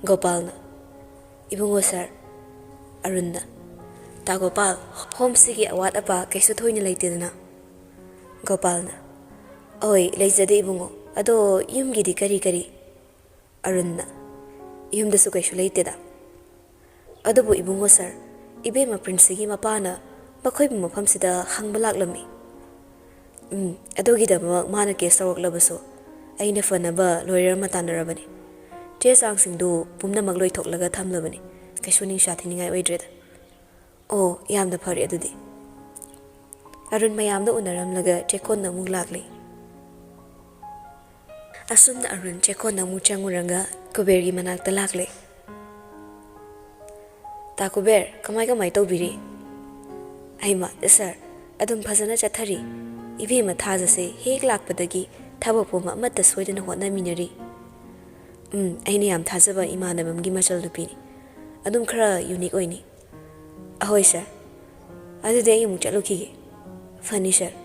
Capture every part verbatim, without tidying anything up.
ꯒꯣꯄꯥꯜꯅ, "ꯏꯕꯨꯡꯉꯣ ꯁꯥꯔ꯫" ꯑꯔꯨꯟꯅ, "ꯇꯥ ꯒꯣꯄꯥꯜ, ꯍꯣꯝꯁꯤꯒꯤ ꯑꯋꯥꯠ ꯑꯄꯥ ꯀꯩꯁꯨ ꯊꯣꯏꯅ ꯂꯩꯇꯦꯗꯅ?" ꯒꯣꯄꯥꯜꯅ, "ꯑꯣꯏ, ꯂꯩꯖꯗꯦ ꯏꯕꯨꯡꯉꯣ꯫ ꯑꯗꯣ ꯌꯨꯝꯒꯤꯗꯤ ꯀꯔꯤ ꯀꯔꯤ?" ꯑꯔꯨꯟꯅ, "ꯌꯨꯝꯗꯁꯨ ꯀꯩꯁꯨ ꯂꯩꯇꯦꯗ꯫ ꯑꯗꯨꯕꯨ ꯏꯕꯨꯡꯉꯣ ꯁꯥꯔ, ꯏꯕꯦꯝꯃ ꯄ꯭ꯔꯤꯟꯁꯤꯒꯤ ꯃꯄꯥꯅ ꯃꯈꯣꯏꯕꯨ ꯃꯐꯝꯁꯤꯗ ꯍꯪꯕ ꯂꯥꯛꯂꯝꯃꯤ꯫ ꯎꯝ, ꯑꯗꯨꯒꯤꯗꯃꯛ ꯃꯥꯅ ꯀꯦꯁ ꯇꯧꯔꯛꯂꯕꯁꯨ ꯑꯩꯅ ꯐꯅꯕ ꯂꯣꯌꯔ ꯑꯃ ꯇꯥꯟꯅꯔꯕꯅꯤ꯫ ꯆꯦ ꯆꯥꯡꯁꯤꯡꯗꯨ ꯄꯨꯝꯅꯃꯛ ꯂꯣꯏꯊꯣꯛꯂꯒ ꯊꯝꯂꯕꯅꯤ꯫ ꯀꯩꯁꯨ ꯅꯤꯡꯁꯥ ꯊꯤꯅꯤꯡꯉꯥꯏ ꯑꯣꯏꯗ꯭ꯔꯦꯗ꯫" "ꯑꯣ, ꯌꯥꯝꯅ ꯐꯔꯦ ꯑꯗꯨꯗꯤ꯫" ꯑꯔꯨꯟ ꯃꯌꯥꯝꯗ ꯎꯅꯔꯝꯂꯒ ꯆꯦꯛꯀꯣꯟꯅ ꯑꯃꯨꯛ ꯂꯥꯛꯂꯤ꯫ ꯑꯁꯨꯝꯅ ꯑꯔꯨꯟ ꯆꯦꯛꯀꯣꯟꯗ ꯑꯃꯨꯛ ꯆꯪꯉꯨꯔꯒ ꯀꯨꯕꯦꯔꯒꯤ ꯃꯅꯥꯛꯇ ꯂꯥꯛꯂꯦ꯫ "ꯇꯥ ꯀꯨꯕꯦꯔ, ꯀꯃꯥꯏ ꯀꯃꯥꯏ ꯇꯧꯕꯤꯔꯤ?" "ꯍꯩꯃ, ꯁꯥꯔ, ꯑꯗꯨꯝ ꯐꯖꯅ ꯆꯠꯊꯔꯤ꯫ ꯏꯕꯦꯝꯃ ꯊꯥꯖꯁꯦ ꯍꯦꯛ ꯂꯥꯛꯄꯗꯒꯤ ꯊꯕꯛ ꯄꯨꯝꯕ ꯑꯃꯠꯇ ꯁꯣꯏꯗꯅ ꯍꯣꯠꯅꯃꯤꯟꯅꯔꯤ꯫ ꯎꯝ, ꯑꯩꯅ ꯌꯥꯝ ꯊꯥꯖꯕ ꯏꯃꯥꯟꯅꯕ ꯑꯃꯒꯤ ꯃꯆꯜ ꯅꯨꯄꯤꯅꯤ꯫ ꯑꯗꯨꯝ ꯈꯔ ꯌꯨꯅꯤꯛ ꯑꯣꯏꯅꯤ꯫" "ꯑꯍꯣꯏ ꯁꯥꯔ, ꯑꯗꯨꯗꯤ ꯑꯩ ꯑꯃꯨꯛ ꯆꯠꯂꯨꯈꯤꯒꯦ꯫" "ꯐꯅꯤ ꯁꯥꯔ꯫"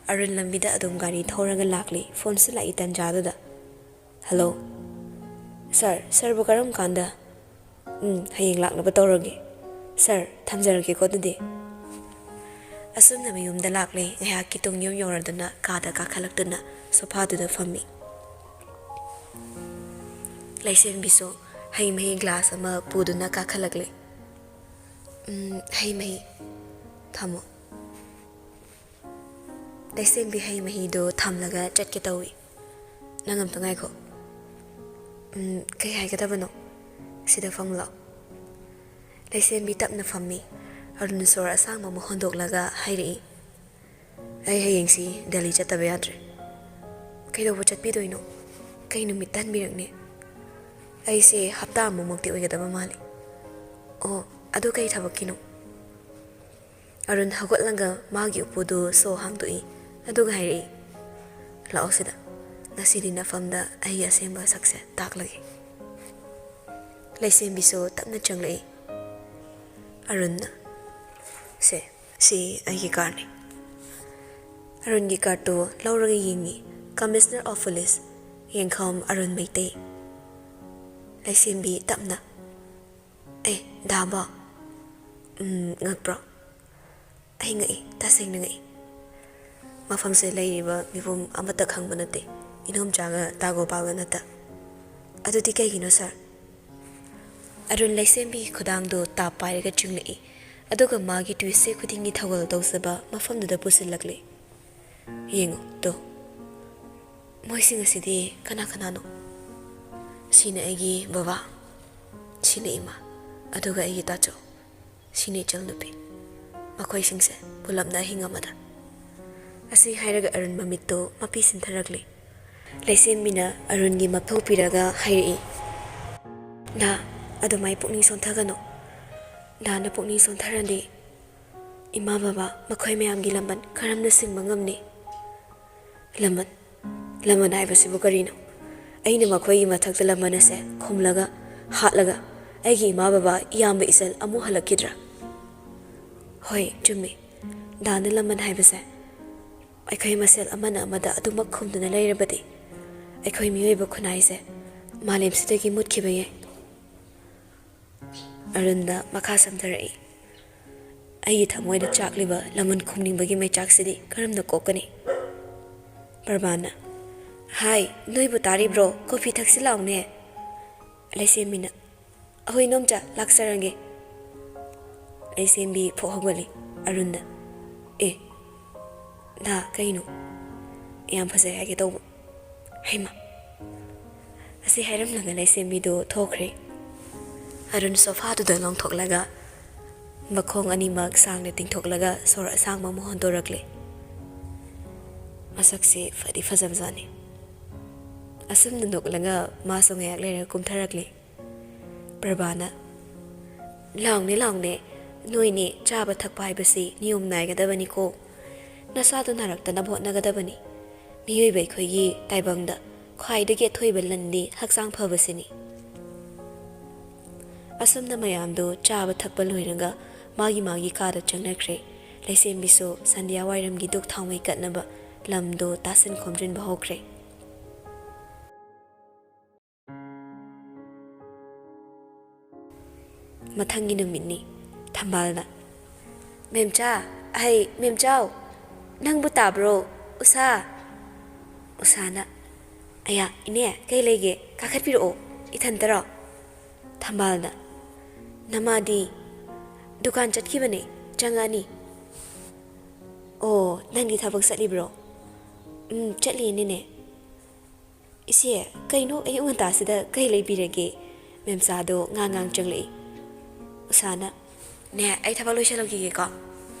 ꯑꯔꯨꯟ ꯂꯝꯕꯤꯗ ꯑꯗꯨꯝ ꯒꯥꯔꯤ ꯊꯧꯔꯒ ꯂꯥꯛꯂꯤ꯫ ꯐꯣꯟꯁꯨ ꯂꯥꯛꯏ ꯇꯟꯖꯥꯗꯨꯗ꯫ "ꯍꯜꯂꯣ꯫ ꯁꯥꯔ, ꯁꯥꯔꯕꯨ ꯀꯔꯝ ꯀꯥꯟꯗ?" "ꯎꯝ, ꯍꯌꯦꯡ ꯂꯥꯛꯅꯕ ꯇꯧꯔꯒꯦ꯫ ꯁꯥꯔ, ꯊꯝꯖꯔꯒꯦꯀꯣ ꯑꯗꯨꯗꯤ꯫" ꯑꯁꯨꯝꯅ ꯃꯌꯨꯝꯗ ꯂꯥꯛꯂꯦ꯫ ꯉꯥꯏꯍꯥꯛꯀꯤ ꯇꯨꯡ ꯌꯨꯝ ꯌꯧꯔꯗꯨꯅ ꯀꯥꯗ ꯀꯥꯈꯠꯂꯛꯇꯨꯅ ꯁꯣꯐꯥꯗꯨꯗ ꯐꯝꯃꯤ꯫ ꯂꯩꯁꯦꯝꯕꯤꯁꯨ ꯍꯩ ꯃꯍꯤ ꯒ꯭ꯂꯥꯁ ꯑꯃ ꯄꯨꯗꯨꯅ ꯀꯥꯈꯠꯂꯛꯂꯦ꯫ "ꯎꯝ, ꯍꯩ ꯃꯍꯤ ꯊꯝꯃꯣ꯫" ꯂꯩꯁꯦꯝꯕꯤ ꯍꯩ ꯃꯍꯤꯗꯨ ꯊꯝꯂꯒ ꯆꯠꯀꯦ ꯇꯧꯏ꯫ "ꯅꯪ ꯑꯝꯇ ꯉꯥꯏꯈꯣ꯫" "ꯎꯝ, ꯀꯩ ꯍꯥꯏꯒꯗꯕꯅꯣ? ꯁꯤꯗ ꯐꯝꯂꯣ꯫" ꯂꯩꯁꯦꯝꯕꯤ ꯇꯞꯅ ꯐꯝꯃꯤ꯫ ꯑꯔꯨꯟ ꯁꯣꯔ ꯑꯁꯥꯡꯕ ꯑꯃ ꯍꯣꯟꯗꯣꯛꯂꯒ ꯍꯥꯏꯔꯛꯏ, "ꯑꯩ ꯍꯌꯦꯡꯁꯤ ꯗꯦꯜꯂꯤ ꯆꯠꯇꯕ ꯌꯥꯗ꯭ꯔꯦ꯫" "ꯀꯩꯗꯧꯕ ꯆꯠꯄꯤꯗꯣꯏꯅꯣ? ꯀꯩ ꯅꯨꯃꯤꯠꯇ ꯍꯟꯕꯤꯔꯛꯅꯤ?" "ꯑꯩꯁꯦ ꯍꯞꯇꯥ ꯑꯃꯃꯨꯛꯇꯤ ꯑꯣꯏꯒꯗꯕ ꯃꯥꯜꯂꯤ꯫" "ꯑꯣ, ꯑꯗꯨ ꯀꯩ ꯊꯕꯛꯀꯤꯅꯣ?" ꯑꯔꯨꯟ ꯍꯧꯒꯠꯂꯒ ꯃꯥꯒꯤ ꯎꯄꯨꯗꯨ ꯁꯣ ꯍꯥꯡꯗꯣꯛꯏ꯫ ꯑꯗꯨꯒ ꯍꯥꯏꯔꯛꯏ, "ꯂꯥꯛꯑꯣ ꯁꯤꯗ꯫ ꯉꯁꯤꯗꯤ ꯅꯐꯝꯗ ꯑꯩꯒꯤ ꯑꯁꯦꯡꯕ ꯁꯛꯁꯦ ꯇꯥꯛꯂꯒꯦ꯫" ꯂꯩꯁꯦꯝꯕꯤꯁꯨ ꯇꯞꯅ ꯆꯪꯂꯛꯏ꯫ ꯑꯔꯨꯟꯅ, "ꯁꯦ, ꯁꯤ ꯑꯩꯒꯤ ꯀꯥꯔꯅꯤ꯫" ꯑꯔꯨꯟꯒꯤ ꯀꯥꯔꯠꯇꯨ ꯂꯧꯔꯒ ꯌꯦꯡꯉꯤ꯫ Commissioner of Police, ꯌꯦꯡꯈꯝ Arun Meitei. ꯂꯩꯁꯦꯝꯕꯤ ꯇꯞꯅ, "ꯑꯦ, ꯗꯥꯕꯣ, ꯎꯝ, ꯉꯛꯄ꯭ꯔꯣ?" "ꯑꯩ ꯉꯛꯏ, ꯇꯁꯦꯡꯅ ꯉꯛꯏ꯫ ꯃꯐꯝꯁꯦ ꯂꯩꯔꯤꯕ ꯃꯤꯄꯨꯝ ꯑꯃꯠꯇ ꯈꯪꯕ ꯅꯠꯇꯦ, ꯏꯅꯣꯝꯆꯥꯒ ꯇꯥ ꯒꯣꯄꯥꯜꯒ ꯅꯠꯇ꯫ ꯑꯗꯨꯗꯤ ꯀꯩꯒꯤꯅꯣ, ꯁꯥꯔ?" ꯑꯔꯨꯟ ꯂꯩꯁꯦꯝꯕꯤꯒꯤ ꯈꯨꯗꯥꯡꯗꯨ ꯇꯥꯞ ꯄꯥꯏꯔꯒ ꯆꯤꯡꯂꯛꯏ, ꯑꯗꯨꯒ ꯃꯥꯒꯤ ꯇ꯭ꯋꯤꯁꯁꯦ ꯈꯨꯗꯤꯡꯒꯤ ꯊꯧꯒꯜ ꯇꯧꯖꯕ ꯃꯐꯝꯗꯨꯗ ꯄꯨꯁꯤꯜꯂꯛꯂꯤ꯫ "ꯌꯦꯡꯉꯨ ꯇꯣ, ꯃꯣꯏꯁꯤꯡ ꯑꯁꯤꯗꯤ ꯀꯅꯥ ꯀꯅꯥꯅꯣ?" "ꯁꯤꯅ ꯑꯩꯒꯤ ꯕꯕꯥ, ꯁꯤꯅ ꯏꯃꯥ, ꯑꯗꯨꯒ ꯑꯩꯒꯤ ꯇꯥꯆꯧ, ꯁꯤꯅ ꯏꯆꯜ ꯅꯨꯄꯤ꯫ ꯃꯈꯣꯏꯁꯤꯡꯁꯦ ꯄꯨꯂꯞꯅ ꯑꯍꯤꯡ ꯑꯃꯗ"꯫ ꯑꯁꯤ ꯍꯥꯏꯔꯒ ꯑꯔꯨꯟ ꯃꯃꯤꯠꯇꯨ ꯃꯄꯤ ꯁꯤꯟꯊꯔꯛꯂꯤ꯫ ꯂꯩꯁꯦꯝꯕꯤꯅ ꯑꯔꯨꯟꯒꯤ ꯃꯊꯧ ꯄꯤꯔꯒ ꯍꯥꯏꯔꯛꯏ, "ꯗꯥ, ꯑꯗꯨꯃꯥꯏ ꯄꯨꯛꯅꯤꯡ ꯁꯣꯟꯊꯒꯅꯨ꯫ ꯗꯥꯅ ꯄꯨꯛꯅꯤꯡ ꯁꯣꯟꯊꯔꯗꯤ ꯏꯃꯥ ꯕꯕꯥ ꯃꯈꯣꯏ ꯃꯌꯥꯝꯒꯤ ꯂꯃꯟ ꯀꯔꯝꯅ ꯁꯤꯡꯕ ꯉꯝꯅꯤ?" "ꯂꯃꯟ? ꯂꯃꯟ ꯍꯥꯏꯕꯁꯤꯕꯨ ꯀꯔꯤꯅꯣ? ꯑꯩꯅ ꯃꯈꯣꯏꯒꯤ ꯃꯊꯛꯇ ꯂꯃꯟ ꯑꯁꯦ ꯈꯨꯝꯂꯒ, ꯍꯥꯠꯂꯒ ꯑꯩꯒꯤ ꯏꯃꯥ ꯕꯕꯥ, ꯏꯌꯥꯝꯕ ꯏꯆꯜ ꯑꯃꯨꯛ ꯍꯜꯂꯛꯈꯤꯗ꯭ꯔꯥ?" "ꯍꯣꯏ, ꯆꯨꯝꯃꯤ꯫ ꯗꯥꯅ ꯂꯃꯟ ꯍꯥꯏꯕꯁꯦ ꯑꯩꯈꯣꯏ ꯃꯁꯦꯜ ꯑꯃꯅ ꯑꯃꯗ ꯑꯗꯨꯃꯛ ꯈꯨꯝꯗꯨꯅ ꯂꯩꯔꯕꯗꯤ ꯑꯩꯈꯣꯏ ꯃꯤꯑꯣꯏꯕ ꯈꯨꯟꯅꯥꯏꯁꯦ ꯃꯥꯂꯦꯝꯁꯤꯗꯒꯤ ꯃꯨꯠꯈꯤꯕ ꯌꯥꯏ"꯫ ꯑꯔꯨꯟꯗ ꯃꯈꯥ ꯁꯝꯊꯔꯛꯏ, "ꯑꯩꯒꯤ ꯊꯃꯣꯏꯗ ꯆꯥꯛꯂꯤꯕ ꯂꯃꯟ ꯈꯨꯝꯅꯤꯡꯕꯒꯤ ꯃꯩꯆꯥꯛꯁꯤꯗꯤ ꯀꯔꯝꯅ ꯀꯣꯛꯀꯅꯤ?" ꯄ꯭ꯔꯚꯥꯅ, "ꯍꯥꯏ, ꯅꯣꯏꯕꯨ ꯇꯥꯔꯤꯕ꯭ꯔꯣ? ꯀꯣꯐꯤ ꯊꯛꯁꯤ ꯂꯥꯎꯅꯦ"꯫ ꯂꯩꯁꯦꯝꯕꯤꯅ, "ꯑꯍꯣꯏ ꯏꯅꯣꯝꯆꯥ, ꯂꯥꯛꯆꯔꯒꯦ"꯫ ꯂꯩꯁꯦꯝꯕꯤ ꯐꯣꯛ ꯍꯧꯒꯠꯂꯤ꯫ ꯑꯔꯨꯟꯗ, "ꯑꯦ, ꯗꯥ, ꯀꯩꯅꯣ? ꯌꯥꯝ ꯐꯖꯩ ꯍꯥꯏꯒꯦ ꯇꯧꯕ"꯫ ꯍꯩꯃꯥ! ꯑꯁꯤ ꯍꯥꯏꯔꯝꯂꯒ ꯂꯩꯁꯦꯝꯕꯤꯗꯨ ꯊꯣꯛꯈ꯭ꯔꯦ꯫ ꯑꯔꯨꯟ ꯁꯣꯐꯥꯗꯨꯗ ꯂꯣꯡꯊꯣꯛꯂꯒ ꯃꯈꯣꯡ ꯑꯅꯤꯃꯛ ꯁꯥꯡꯅ ꯇꯤꯡꯊꯣꯛꯂꯒ ꯁꯣꯔ ꯑꯁꯥꯡꯕ ꯑꯃ ꯍꯣꯟꯗꯣꯔꯛꯂꯦ꯫ ꯃꯁꯛꯁꯤ ꯐꯗꯤ ꯐꯖꯕꯖꯥꯠꯅꯤ꯫ ꯑꯁꯨꯝꯅ ꯅꯣꯛꯂꯒ ꯃꯥꯁꯨ ꯉꯥꯏꯍꯥꯛ ꯂꯩꯔꯒ ꯀꯨꯝꯊꯔꯛꯂꯦ꯫ ꯄ꯭ꯔꯚꯥꯅ, "ꯂꯥꯎꯅꯦ, ꯂꯥꯎꯅꯦ, ꯅꯣꯏꯅꯦ, ꯆꯥꯕ ꯊꯛꯄ ꯍꯥꯏꯕꯁꯤ ꯅꯤꯌꯣꯝ ꯅꯥꯏꯒꯗꯕꯅꯤꯀꯣ꯫ ꯅꯁꯥꯗꯨ ꯅꯥꯔꯛꯇꯅꯕ ꯍꯣꯠꯅꯒꯗꯕꯅꯤ꯫ ꯃꯤꯑꯣꯏꯕ ꯑꯩꯈꯣꯏꯒꯤ ꯇꯥꯏꯕꯪꯗ ꯈ꯭ꯋꯥꯏꯗꯒꯤ ꯑꯊꯣꯏꯕ ꯂꯟꯗꯤ ꯍꯛꯆꯥꯡ ꯐꯕꯁꯤꯅꯤ"꯫ ꯑꯁꯨꯝꯅ ꯃꯌꯥꯝꯗꯨ ꯆꯥꯕ ꯊꯛꯄ ꯂꯣꯏꯔꯒ ꯃꯥꯒꯤ ꯃꯥꯒꯤ ꯀꯥꯗ ꯆꯪꯅꯈ꯭ꯔꯦ꯫ ꯂꯩꯁꯦꯝꯕꯤꯁꯨ ꯁꯟꯙ꯭ꯌꯥ ꯋꯥꯏꯔꯝꯒꯤ ꯙꯨꯛ ꯊꯥꯎꯃꯩ ꯀꯠꯅꯕ ꯂꯝꯗꯨ ꯇꯥꯁꯤꯟ ꯈꯣꯝꯖꯤꯟꯕ ꯍꯧꯈ꯭ꯔꯦ꯫ ꯃꯊꯪꯒꯤ ꯅꯨꯃꯤꯠꯅꯤ꯫ ꯊꯝꯕꯥꯜꯅ, "ꯃꯦꯝꯆꯥ, ꯑꯍꯩ, ꯃꯦꯝꯆꯥꯎ, ꯅꯪꯕꯨ ꯇꯥꯕ꯭ꯔꯣ? ꯎꯁꯥ!" ꯎꯁꯥꯅ, "ꯑꯌꯥ, ꯏꯅꯦ, ꯀꯩ ꯂꯩꯒꯦ? ꯀꯥꯈꯠꯄꯤꯔꯛꯑꯣ꯫ ꯏꯊꯟꯇꯔꯣ?" ꯊꯝꯕꯥꯜꯅ, "ꯅꯃꯥꯗꯤ ꯗꯨꯀꯥꯟ ꯆꯠꯈꯤꯕꯅꯦ, ꯆꯪꯉꯛꯑꯅꯤ꯫" "ꯑꯣ, ꯅꯪꯗꯤ ꯊꯕꯛ ꯆꯠꯂꯤꯕ꯭ꯔꯣ?" "ꯎꯝ, ꯆꯠꯂꯤꯅꯦꯅꯦ꯫" "ꯏꯆꯦ, ꯀꯩꯅꯣ ꯑꯌꯨꯛ ꯉꯟꯇꯥꯁꯤꯗ ꯀꯩ ꯂꯩꯕꯤꯔꯒꯦ?" ꯃꯦꯝꯆꯥꯗꯣ ꯉꯥꯡ ꯉꯥꯡ ꯆꯪꯂꯛꯏ꯫ ꯎꯁꯥꯅ, "ꯅꯦ, ꯑꯩ ꯊꯕꯛ ꯂꯣꯏꯁꯤꯜꯂꯛꯈꯤꯒꯦꯀꯣ꯫"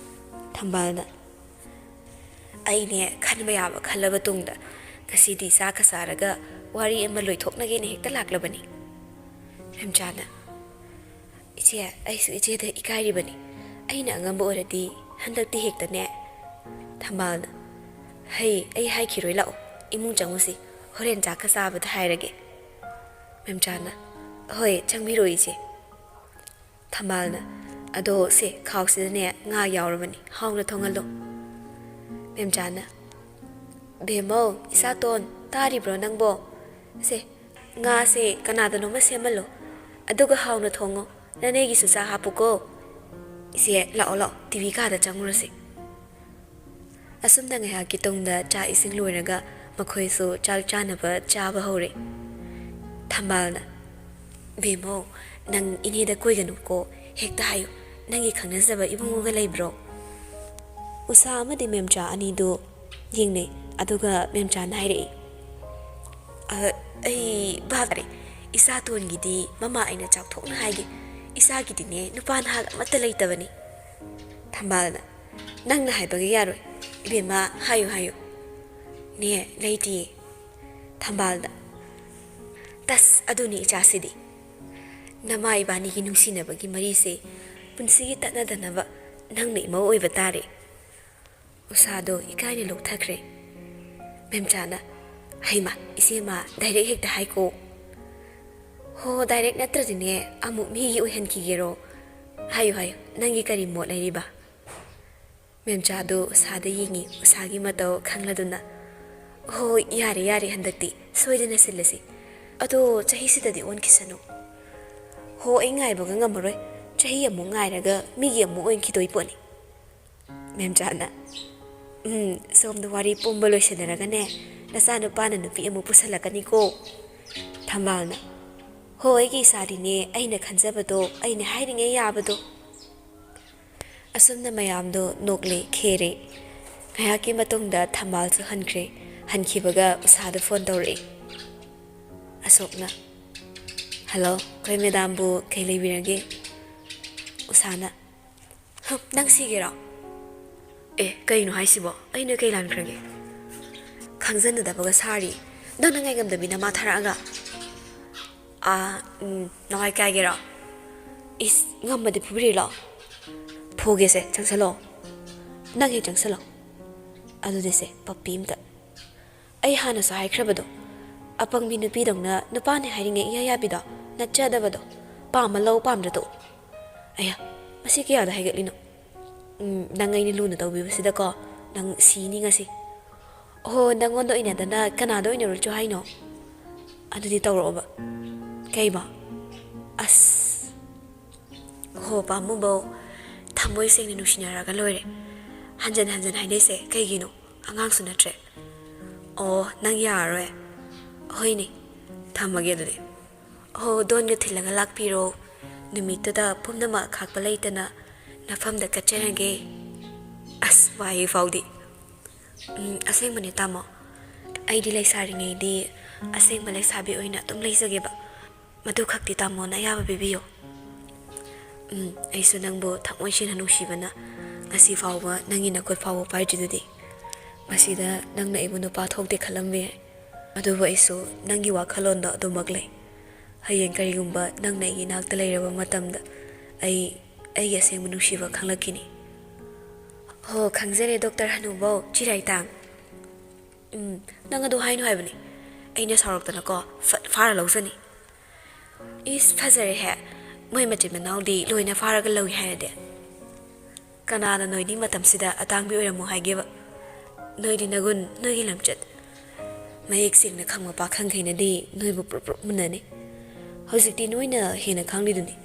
ꯊꯝꯕꯥꯜꯅ, "ꯑꯩꯅꯦ, ꯈꯟꯕ ꯌꯥꯕ ꯈꯜꯂꯕ ꯇꯨꯡꯗ ꯉꯁꯤꯗꯤ ꯆꯥꯛꯀ ꯆꯥꯔꯒ ꯋꯥꯔꯤ ꯑꯃ ꯂꯣꯏꯊꯣꯛꯅꯒꯦꯅ ꯍꯦꯛꯇ ꯂꯥꯛꯂꯕꯅꯤ꯫" ꯃꯦꯝꯆꯥꯅ, "ꯏꯆꯦ, ꯑꯩꯁꯨ ꯏꯆꯦꯗ ꯏꯀꯥꯏꯔꯤꯕꯅꯤ꯫ ꯑꯩꯅ ꯑꯉꯝꯕ ꯑꯣꯏꯔꯗꯤ ꯍꯟꯗꯛꯇꯤ ꯍꯦꯛꯇꯅꯦ꯫" ꯊꯝꯕꯥꯜꯅ, "ꯍꯩ, ꯑꯩ ꯍꯥꯏꯈꯤꯔꯣꯏ, ꯂꯥꯛꯑꯣ, ꯏꯃꯨꯡ ꯆꯪꯉꯨꯁꯤ, ꯍꯣꯔꯦꯟ ꯆꯥꯛꯀ ꯆꯥꯕꯗ ꯍꯥꯏꯔꯒꯦ꯫" ꯃꯦꯝꯆꯥꯅ, "ꯍꯣꯏ, ꯆꯪꯕꯤꯔꯣ ꯏꯆꯦ꯫" ꯊꯝꯕꯥꯜꯅ, "ꯑꯗꯣ ꯁꯦ, ꯈꯥꯎꯁꯤꯗꯅꯦ ꯉꯥ ꯌꯥꯎꯔꯕꯅꯤ, ꯍꯥꯎꯅ ꯊꯣꯡꯍꯜꯂꯣ꯫" ꯃꯦꯝꯆꯥꯅ, "ꯕꯦꯝꯃꯧ, ꯏꯆꯥꯇꯣꯟ, ꯇꯥꯔꯤꯕ꯭ꯔꯣ ꯅꯪꯕꯣ? ꯁꯦ, ꯉꯥꯁꯦ ꯀꯅꯥꯗꯅꯣꯃ ꯁꯦꯝꯍꯜꯂꯣ, ꯑꯗꯨꯒ ꯍꯥꯎꯅ ꯊꯣꯡꯉꯣ꯫ ꯅꯅꯦꯒꯤꯁꯨ ꯆꯥ ꯍꯥꯞꯄꯨꯀꯣ꯫ ꯏꯆꯦ, ꯂꯥꯛꯑꯣ, ꯂꯥꯛꯑꯣ, ꯇꯤ ꯚꯤ ꯀꯥꯗ ꯆꯪꯉꯨꯔꯁꯤ꯫" ꯑꯁꯨꯝꯅ ꯉꯥꯏꯍꯥꯛꯀꯤ ꯇꯨꯡꯗ ꯆꯥꯛ ꯏꯁꯤꯡ ꯂꯣꯏꯔꯒ ꯃꯈꯣꯏꯁꯨ ꯆꯥꯛ ꯆꯥꯅꯕ ꯆꯥꯕ ꯍꯧꯔꯦ꯫ ꯊꯝꯕꯥꯜꯅ, "ꯕꯦꯝꯃꯧ, ꯅꯪ ꯏꯅꯦꯗ ꯀꯣꯏꯒꯅꯨꯀꯣ, ꯍꯦꯛꯇ ꯍꯥꯏꯌꯨ, ꯅꯪꯒꯤ ꯈꯪꯅꯖꯕ ꯏꯕꯨꯡꯉꯣꯒ ꯂꯩꯕ꯭ꯔꯣ?" ꯎꯁꯥ ꯑꯃꯗꯤ ꯃꯦꯝꯆꯥ ꯑꯅꯤꯗꯨ ꯌꯦꯡꯅꯩ, ꯑꯗꯨꯒ ꯃꯦꯝꯆꯥꯅ ꯍꯥꯏꯔꯛꯏ, "ꯑ, ꯑꯩ ꯚꯥꯞ ꯇꯥꯔꯦ, ꯏꯆꯥꯇꯣꯟꯒꯤꯗꯤ ꯃꯃꯥ ꯑꯩꯅ ꯆꯥꯎꯊꯣꯛꯅ ꯍꯥꯏꯒꯦ, ꯏꯆꯥꯒꯤꯗꯤꯅꯦ ꯅꯨꯄꯥ ꯅꯍꯥ ꯑꯃꯠꯇ ꯂꯩꯇꯕꯅꯤ꯫" ꯊꯝꯕꯥꯜꯅ, "ꯅꯪꯅ ꯍꯥꯏꯕꯒ ꯌꯥꯔꯣꯏ, ꯏꯕꯦꯝꯃ, ꯍꯥꯏꯌꯨ, ꯍꯥꯏꯌꯨ꯫" "ꯅꯦ, ꯂꯩꯇꯤꯌꯦ꯫" ꯊꯝꯕꯥꯜꯅ, "ꯇꯁ, ꯑꯗꯨꯅꯤ ꯏꯆꯥꯁꯤꯗꯤ꯫ ꯅꯃꯥ ꯏꯕꯥꯅꯤꯒꯤ ꯅꯨꯡꯁꯤꯅꯕꯒꯤ ꯃꯔꯤꯁꯦ ꯄꯨꯟꯁꯤꯒꯤ ꯇꯠꯅꯗꯅꯕ ꯅꯪꯅ ꯏꯃꯧ ꯑꯣꯏꯕ ꯇꯥꯔꯦ꯫" ꯎꯁꯥꯗꯣ ꯏꯀꯥꯏꯅ ꯂꯣꯛꯊꯈ꯭ꯔꯦ꯫ ꯃꯦꯝꯆꯥꯅ, "ꯍꯩꯃꯥ, ꯏꯆꯦꯃ, ꯗꯥꯏꯔꯦꯛ ꯍꯦꯛꯇ ꯍꯥꯏꯀꯣ꯫" "ꯍꯣ, ꯗꯥꯏꯔꯦꯛ ꯅꯠꯇ꯭ꯔꯗꯤꯅꯦ, ꯑꯃꯨꯛ ꯃꯤꯒꯤ ꯑꯣꯏꯍꯟꯈꯤꯒꯦꯔꯣ? ꯍꯥꯏꯌꯨ, ꯍꯥꯏꯌꯨ, ꯅꯪꯒꯤ ꯀꯔꯤ ꯃꯣꯠ ꯂꯩꯔꯤꯕ?" ꯃꯦꯝꯆꯥꯗꯨ ꯎꯁꯥꯗ ꯌꯦꯡꯉꯤ, ꯎꯁꯥꯒꯤ ꯃꯇꯧ ꯈꯪꯂꯗꯨꯅ, "ꯍꯣꯏ, ꯌꯥꯔꯦ, ꯌꯥꯔꯦ, ꯍꯟꯗꯛꯇꯤ ꯁꯣꯏꯗꯅ ꯁꯤꯜꯂꯁꯤ꯫ ꯑꯗꯣ ꯆꯍꯤꯁꯤꯗꯗꯤ ꯑꯣꯟꯈꯤꯁꯅꯨ꯫" "ꯍꯣ, ꯑꯩ ꯉꯥꯏꯕꯒ ꯉꯝꯃꯔꯣꯏ꯫ ꯆꯍꯤ ꯑꯃꯨꯛ ꯉꯥꯏꯔꯒ ꯃꯤꯒꯤ ꯑꯃꯨꯛ ꯑꯣꯏꯈꯤꯗꯣꯏ ꯄꯣꯠꯅꯤ꯫" ꯃꯦꯝꯆꯥꯅ, "ꯎꯝ, ꯁꯣꯝꯗ ꯋꯥꯔꯤ ꯄꯨꯝꯕ ꯂꯣꯏꯁꯤꯟꯅꯔꯒꯅꯦ, ꯅꯆꯥꯅꯨꯄꯥꯅ ꯅꯨꯄꯤ ꯑꯃꯨꯛ ꯄꯨꯁꯜꯂꯛꯀꯅꯤꯀꯣ꯫" ꯊꯝꯕꯥꯜꯅ, "ꯍꯣ, ꯑꯩꯒꯤ ꯏꯆꯥꯗꯤꯅꯦ, ꯑꯩꯅ ꯈꯟꯖꯕꯗꯣ, ꯑꯩꯅ ꯍꯥꯏꯔꯤꯉꯩ ꯌꯥꯕꯗꯣ꯫" ꯑꯁꯨꯝꯅ ꯃꯌꯥꯝꯗꯣ ꯅꯣꯛꯂꯦ, ꯈꯦꯔꯦ꯫ ꯉꯥꯏꯍꯥꯛꯀꯤ ꯃꯇꯨꯡꯗ ꯊꯝꯕꯥꯜꯁꯨ ꯍꯟꯈ꯭ꯔꯦ꯫ ꯍꯟꯈꯤꯕꯒ ꯎꯁꯥꯗ ꯐꯣꯟ ꯇꯧꯔꯛꯏ꯫ ꯑꯁꯣꯛꯅ, "ꯍꯜꯂꯣ, ꯑꯩꯈꯣꯏ ꯃꯦꯗꯥꯝꯕꯨ ꯀꯩ ꯂꯩꯕꯤꯔꯒꯦ?" ꯎꯁꯥꯅ, "ꯍꯝ, ꯅꯪ ꯁꯤꯒꯦꯔꯣ? ꯑꯦ, ꯀꯩꯅꯣ ꯍꯥꯏꯁꯤꯕꯣ? ꯑꯩꯅ ꯀꯩ ꯂꯥꯟꯈ꯭ꯔꯒꯦ? ꯈꯪꯖꯟꯅꯗꯕꯒ ꯁꯥꯔꯤ꯫ ꯅꯪꯅ ꯉꯥꯏꯉꯝꯗꯕꯤ ꯅꯃꯥ ꯊꯥꯔꯛꯑꯒ?" "ꯑꯥ, ꯎꯝ, ꯅꯃꯥꯏ ꯀꯥꯏꯒꯦꯔꯣ? ꯏꯁ, ꯉꯝꯃꯗꯤ ꯐꯨꯕꯤꯔꯤꯂꯣ? ꯐꯨꯒꯦꯁꯦ, ꯆꯪꯁꯜꯂꯣ꯫ ꯅꯪ ꯍꯦꯛ ꯆꯪꯁꯜꯂꯣ꯫ ꯑꯗꯨꯗꯤꯁꯦ, ꯄꯞꯄꯤ ꯑꯝꯇ꯫ ꯑꯩ ꯍꯥꯟꯅꯁꯨ ꯍꯥꯏꯈ꯭ꯔꯕꯗꯣ, ꯑꯄꯪꯕꯤ ꯅꯨꯄꯤꯗꯧꯅ ꯅꯨꯄꯥꯅꯦ ꯍꯥꯏꯔꯤꯉꯩ ꯏꯌꯥ ꯌꯥꯕꯤꯗꯣ, ꯅꯠꯆꯗꯕꯗꯣ, ꯄꯥꯝꯃ ꯂꯧ, ꯄꯥꯝꯗ꯭ꯔ ꯇꯣꯛꯎ꯫" "ꯑꯌꯥ, ꯃꯁꯤ ꯀꯌꯥꯗ ꯍꯥꯏꯒꯠꯂꯤꯅꯣ? ꯎꯝ, ꯅꯪ ꯑꯩꯅ ꯂꯨꯅ ꯇꯧꯕꯤꯕꯁꯤꯗꯀꯣ, ꯅꯪ ꯁꯤꯅꯤ ꯉꯁꯤ꯫ ꯑꯣꯍꯣ, ꯅꯪꯉꯣꯟꯗ ꯑꯣꯏꯅꯗꯅ ꯀꯅꯥꯗ ꯑꯣꯏꯅ ꯔꯨꯆꯣ ꯍꯥꯏꯅꯣ? ꯑꯗꯨꯗꯤ ꯇꯧꯔꯛꯑꯣꯕ꯫" "ꯀꯩꯕ? ꯑꯁ, ꯍꯣ, ꯄꯥꯝꯃꯨꯕꯧ, ꯊꯃꯣꯏ ꯁꯦꯡꯅ ꯅꯨꯡꯁꯤꯅꯔꯒ ꯂꯣꯏꯔꯦ꯫ ꯍꯟꯖꯟ ꯍꯟꯖꯟ ꯍꯥꯏꯅꯩꯁꯦ ꯀꯩꯒꯤꯅꯣ? ꯑꯉꯥꯡꯁꯨ ꯅꯠꯇ꯭ꯔꯦ꯫" "ꯑꯣ, ꯅꯪ ꯌꯥꯔꯔꯣꯏ? ꯍꯣꯏꯅꯦ, ꯊꯝꯃꯒꯦ ꯑꯗꯨꯗꯤ꯫" "ꯍꯣ, ꯗꯣꯟꯒ ꯊꯤꯜꯂꯒ ꯂꯥꯛꯄꯤꯔꯣ꯫ ꯅꯨꯃꯤꯠꯇꯨꯗ ꯄꯨꯝꯅꯃꯛ ꯈꯥꯛꯄ ꯂꯩꯇꯅ ꯅꯐꯝꯗ ꯀꯠꯆꯔꯒꯦ꯫" ꯑꯁ, ꯋꯥꯍꯩ ꯐꯥꯎꯗꯤ꯫ ꯎꯝ, ꯑꯁꯦꯡꯕꯅꯦ ꯇꯥꯃꯣ꯫ ꯑꯩꯗꯤ ꯂꯩꯁꯥꯔꯤꯉꯩꯗꯤ ꯑꯁꯦꯡꯕ ꯂꯩꯁꯥꯕꯤ ꯑꯣꯏꯅ ꯑꯗꯨꯝ ꯂꯩꯖꯒꯦꯕ꯫ ꯃꯗꯨ ꯈꯛꯇꯤ ꯇꯥꯃꯣꯅ ꯑꯌꯥꯕ ꯄꯤꯕꯤꯌꯨ꯫ ꯎꯝ, ꯑꯩꯁꯨ ꯅꯪꯕꯨ ꯊꯃꯣꯏ ꯁꯦꯡꯅ ꯅꯨꯡꯁꯤꯕꯅ ꯉꯁꯤ ꯐꯥꯎꯕ ꯅꯪꯒꯤ ꯅꯈꯨꯠ ꯐꯥꯎꯕ ꯄꯥꯏꯗ꯭ꯔꯤꯗꯨꯗꯤ꯫ ꯃꯁꯤꯗ ꯅꯪꯅ ꯑꯩꯕꯨ ꯅꯨꯄꯥ ꯊꯣꯛꯇꯦ ꯈꯜꯂꯝꯕ ꯌꯥꯏ꯫ ꯑꯗꯨꯕꯨ ꯑꯩꯁꯨ ꯅꯪꯒꯤ ꯋꯥꯈꯜꯂꯣꯟꯗꯣ ꯑꯗꯨꯃꯛ ꯂꯩ꯫ ꯍꯌꯦꯡ ꯀꯔꯤꯒꯨꯝꯕ ꯅꯪꯅ ꯑꯩꯒꯤ ꯏꯅꯥꯛꯇ ꯂꯩꯔꯕ ꯃꯇꯝꯗ ꯑꯩ ꯑꯩꯒꯤ ꯑꯁꯦꯡꯕ ꯅꯨꯡꯁꯤꯕ ꯈꯪꯂꯛꯈꯤꯅꯤ꯫ ꯍꯣ, ꯈꯪꯖꯔꯦ, ꯗꯣꯛꯇꯔ ꯍꯅꯨꯕꯧ, ꯆꯤꯔꯥꯏ ꯇꯥꯡ꯫ ꯎꯝ, ꯅꯪ ꯑꯗꯨ ꯍꯥꯏꯅꯨ ꯍꯥꯏꯕꯅꯤ꯫ ꯑꯩꯅ ꯁꯥꯎꯔꯛꯇꯅꯀꯣ, ꯐꯠ ꯐꯥꯔ ꯂꯧꯖꯅꯤ꯫ ꯏꯁ, ꯐꯖꯔꯦꯍꯦ꯫ ꯃꯣꯏ ꯃꯆꯤꯟ ꯃꯅꯥꯎꯗꯤ ꯂꯣꯏꯅ ꯐꯥꯔꯒ ꯂꯧꯏ ꯍꯥꯏꯔꯗꯤ꯫ ꯀꯅꯥꯅ ꯅꯣꯏꯗꯤ ꯃꯇꯝꯁꯤꯗ ꯑꯇꯥꯡꯕꯤ ꯑꯣꯏꯔꯝꯃꯣ ꯍꯥꯏꯒꯦꯕ? ꯅꯣꯏꯗꯤ ꯅꯒꯨꯟ, ꯅꯣꯏꯒꯤ ꯂꯝꯆꯠ ꯃꯌꯦꯛ ꯁꯦꯡꯅ ꯈꯪꯕ ꯄꯥꯈꯪꯈꯩꯅꯗꯤ ꯅꯣꯏꯕꯨ ꯄ꯭ꯔꯨꯞ ꯄ꯭ꯔꯨꯞ ꯃꯨꯟꯅꯅꯤ꯫ ꯍꯧꯖꯤꯛꯇꯤ ꯅꯣꯏꯅ ꯍꯦꯟꯅ ꯈꯪꯂꯤꯗꯨꯅꯤ꯫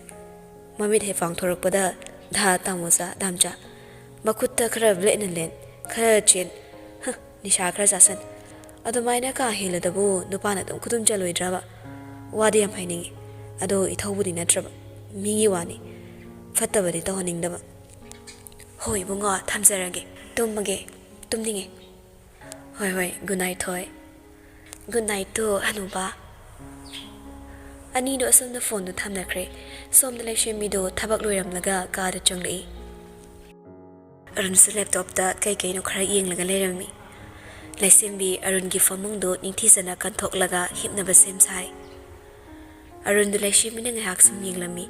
ꯃꯃꯤꯠ ꯍꯦꯛ ꯄꯥꯡꯊꯣꯔꯛꯄꯗ ꯙꯥ ꯇꯥꯃꯣꯆꯥ ꯗꯥꯝꯆꯥ꯫ ꯃꯈꯨꯠꯇ ꯈꯔ ꯂꯦꯠꯅ ꯂꯦꯟ, ꯈꯔ ꯆꯦꯟ, ꯍ, ꯅꯤꯁꯥ ꯈꯔ ꯆꯥꯁꯟ꯫ ꯑꯗꯨꯃꯥꯏꯅ ꯀꯥ ꯍꯦꯜꯂꯗꯕꯨ ꯅꯨꯄꯥꯅ ꯑꯗꯨꯝ ꯈꯨꯗꯨꯝ ꯆꯜꯂꯣꯏꯗ꯭ꯔꯕ? ꯋꯥꯗꯤ ꯌꯥꯝ ꯍꯥꯏꯅꯤꯡꯉꯤ꯫ ꯑꯗꯣ ꯏꯊꯧꯕꯨꯗꯤ ꯅꯠꯇ꯭ꯔꯕ꯫ ꯃꯤꯒꯤ ꯋꯥꯅꯤ꯫ ꯐꯠꯇꯕꯗꯤ ꯇꯧꯍꯟꯅꯤꯡꯗꯕ꯫ ꯍꯣꯏ ꯏꯕꯨꯡꯉꯣ, ꯊꯝꯖꯔꯒꯦ꯫ ꯇꯨꯝꯃꯒꯦ꯫ ꯇꯨꯝꯅꯤꯡꯉꯦ꯫ ꯍꯣꯏ, ꯍꯣꯏ, good night, ꯊꯣꯏ꯫ Good night ꯇꯨ ꯍꯅꯨꯕ꯫ ꯑꯅꯤꯗꯣ ꯑꯁꯣꯝꯗ ꯐꯣꯟꯗꯣ ꯊꯝꯅꯈ꯭ꯔꯦ꯫ ꯁꯣꯝꯗ ꯂꯩꯁꯦꯝꯕꯤꯗꯣ ꯊꯕꯛ ꯂꯣꯏꯔꯝꯂꯒ ꯀꯥꯗ ꯆꯪꯂꯛꯏ꯫ ꯑꯔꯨꯟꯁꯨ ꯂꯦꯞꯇꯣꯞꯇ ꯀꯩ ꯀꯩꯅꯣ ꯈꯔ ꯌꯦꯡꯂꯒ ꯂꯩꯔꯝꯃꯤ꯫ ꯂꯩꯁꯦꯝꯕꯤ ꯑꯔꯨꯟꯒꯤ ꯐꯃꯨꯡꯗꯨ ꯅꯤꯡꯊꯤꯖꯅ ꯀꯟꯊꯣꯛꯂꯒ ꯍꯤꯞꯅꯕ ꯁꯦꯝ ꯁꯥꯏ꯫ ꯑꯔꯨꯟꯗꯨ ꯂꯩꯁꯦꯝꯕꯤꯅ ꯉꯥꯏꯍꯥꯛ ꯁꯨꯝ ꯌꯦꯡꯂꯝꯃꯤ꯫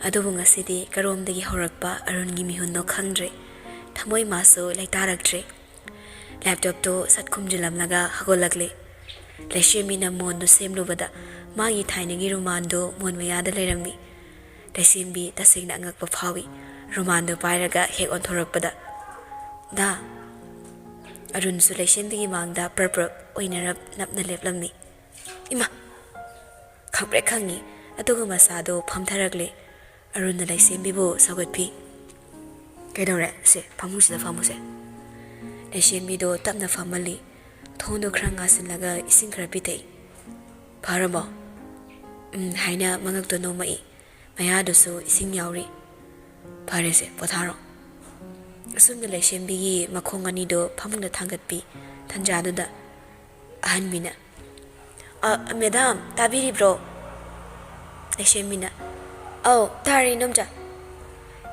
ꯑꯗꯨꯕꯨ ꯉꯁꯤꯗꯤ ꯀꯔꯣꯝꯗꯒꯤ ꯍꯧꯔꯛꯄ ꯑꯔꯨꯟꯒꯤ ꯃꯤꯍꯨꯟꯅꯣ ꯈꯪꯗ꯭ꯔꯦ꯫ ꯊꯃꯣꯏ ꯃꯥꯁꯨ ꯂꯩꯇꯥꯔꯛꯇ꯭ꯔꯦ꯫ ꯂꯦꯞꯇꯣꯞꯇꯨ ꯁꯠ ꯈꯨꯝꯖꯤꯜꯂꯝꯂꯒ ꯍꯧꯒꯠꯂꯛꯂꯦ꯫ ꯂꯩꯁꯦꯝꯕꯤꯅ ꯃꯣꯟꯗꯨ ꯁꯦꯝꯂꯨꯕꯗ ꯃꯥꯒꯤ ꯊꯥꯏꯅꯒꯤ ꯔꯨꯃꯥꯟꯗꯨ ꯃꯣꯟ ꯃꯌꯥꯗ ꯂꯩꯔꯝꯃꯤ꯫ ꯂꯩꯁꯦꯝꯕꯤ ꯇꯁꯦꯡꯅ ꯑꯉꯛꯄ ꯐꯥꯎꯏ꯫ ꯔꯨꯃꯥꯟꯗꯨ ꯄꯥꯏꯔꯒ ꯍꯦꯛ ꯑꯣꯟꯊꯣꯔꯛꯄꯗ, "ꯗꯥ!" ꯑꯔꯨꯟꯁꯨ ꯂꯩꯁꯦꯝꯕꯤꯒꯤ ꯃꯥꯡꯗ ꯄ꯭ꯔꯞ ꯄ꯭ꯔꯞ ꯑꯣꯏꯅꯔꯞ ꯅꯞꯅ ꯂꯦꯞꯂꯝꯃꯤ꯫ ꯏꯃꯥ! ꯈꯪꯄ꯭ꯔꯦꯛ ꯈꯪꯉꯤ꯫ ꯑꯗꯨꯒ ꯃꯁꯥꯗꯣ ꯐꯝꯊꯔꯛꯂꯦ꯫ ꯑꯔꯨꯟꯅ ꯂꯩꯁꯦꯝꯕꯤꯕꯨ ꯁꯧꯒꯠꯄꯤ꯫ "ꯀꯩꯗꯧꯔꯦ? ꯁꯦ, ꯐꯃꯨꯡꯁꯤꯗ ꯐꯝꯃꯨꯁꯦ꯫" ꯂꯩꯁꯦꯝꯕꯤꯗꯣ ꯇꯞꯅ ꯐꯝꯍꯜꯂꯤ꯫ ꯊꯣꯡꯗꯣ ꯈꯔ ꯉꯥꯁꯤꯜꯂꯒ ꯏꯁꯤꯡ ꯈꯔ ꯄꯤꯊꯛꯏ꯫ "ꯐꯔꯕꯣ?" "ꯎꯝ" ꯍꯥꯏꯅ ꯃꯉꯛꯇꯣ ꯅꯣꯝꯃꯛꯏ꯫ ꯃꯌꯥꯗꯨꯁꯨ ꯏꯁꯤꯡ ꯌꯥꯎꯔꯤ꯫ "ꯐꯔꯦꯁꯦ, ꯄꯣꯊꯥꯔꯣ꯫" ꯑꯁꯨꯝꯅ ꯂꯩꯁꯦꯝꯕꯤꯒꯤ ꯃꯈꯣꯡ ꯑꯅꯤꯗꯣ ꯐꯃꯨꯡꯗ ꯊꯥꯡꯒꯠꯄꯤ꯫ ꯇꯟꯖꯥꯗꯨꯗ ꯑꯍꯟꯕꯤꯅ, "ꯑ, ꯃꯦꯗꯥꯝ, ꯇꯥꯕꯤꯔꯤꯕ꯭ꯔꯣ?" ꯂꯩꯁꯦꯝꯕꯤꯅ, "ꯑꯧ, ꯇꯥꯔꯦ, ꯏꯅꯣꯝꯆꯥ꯫"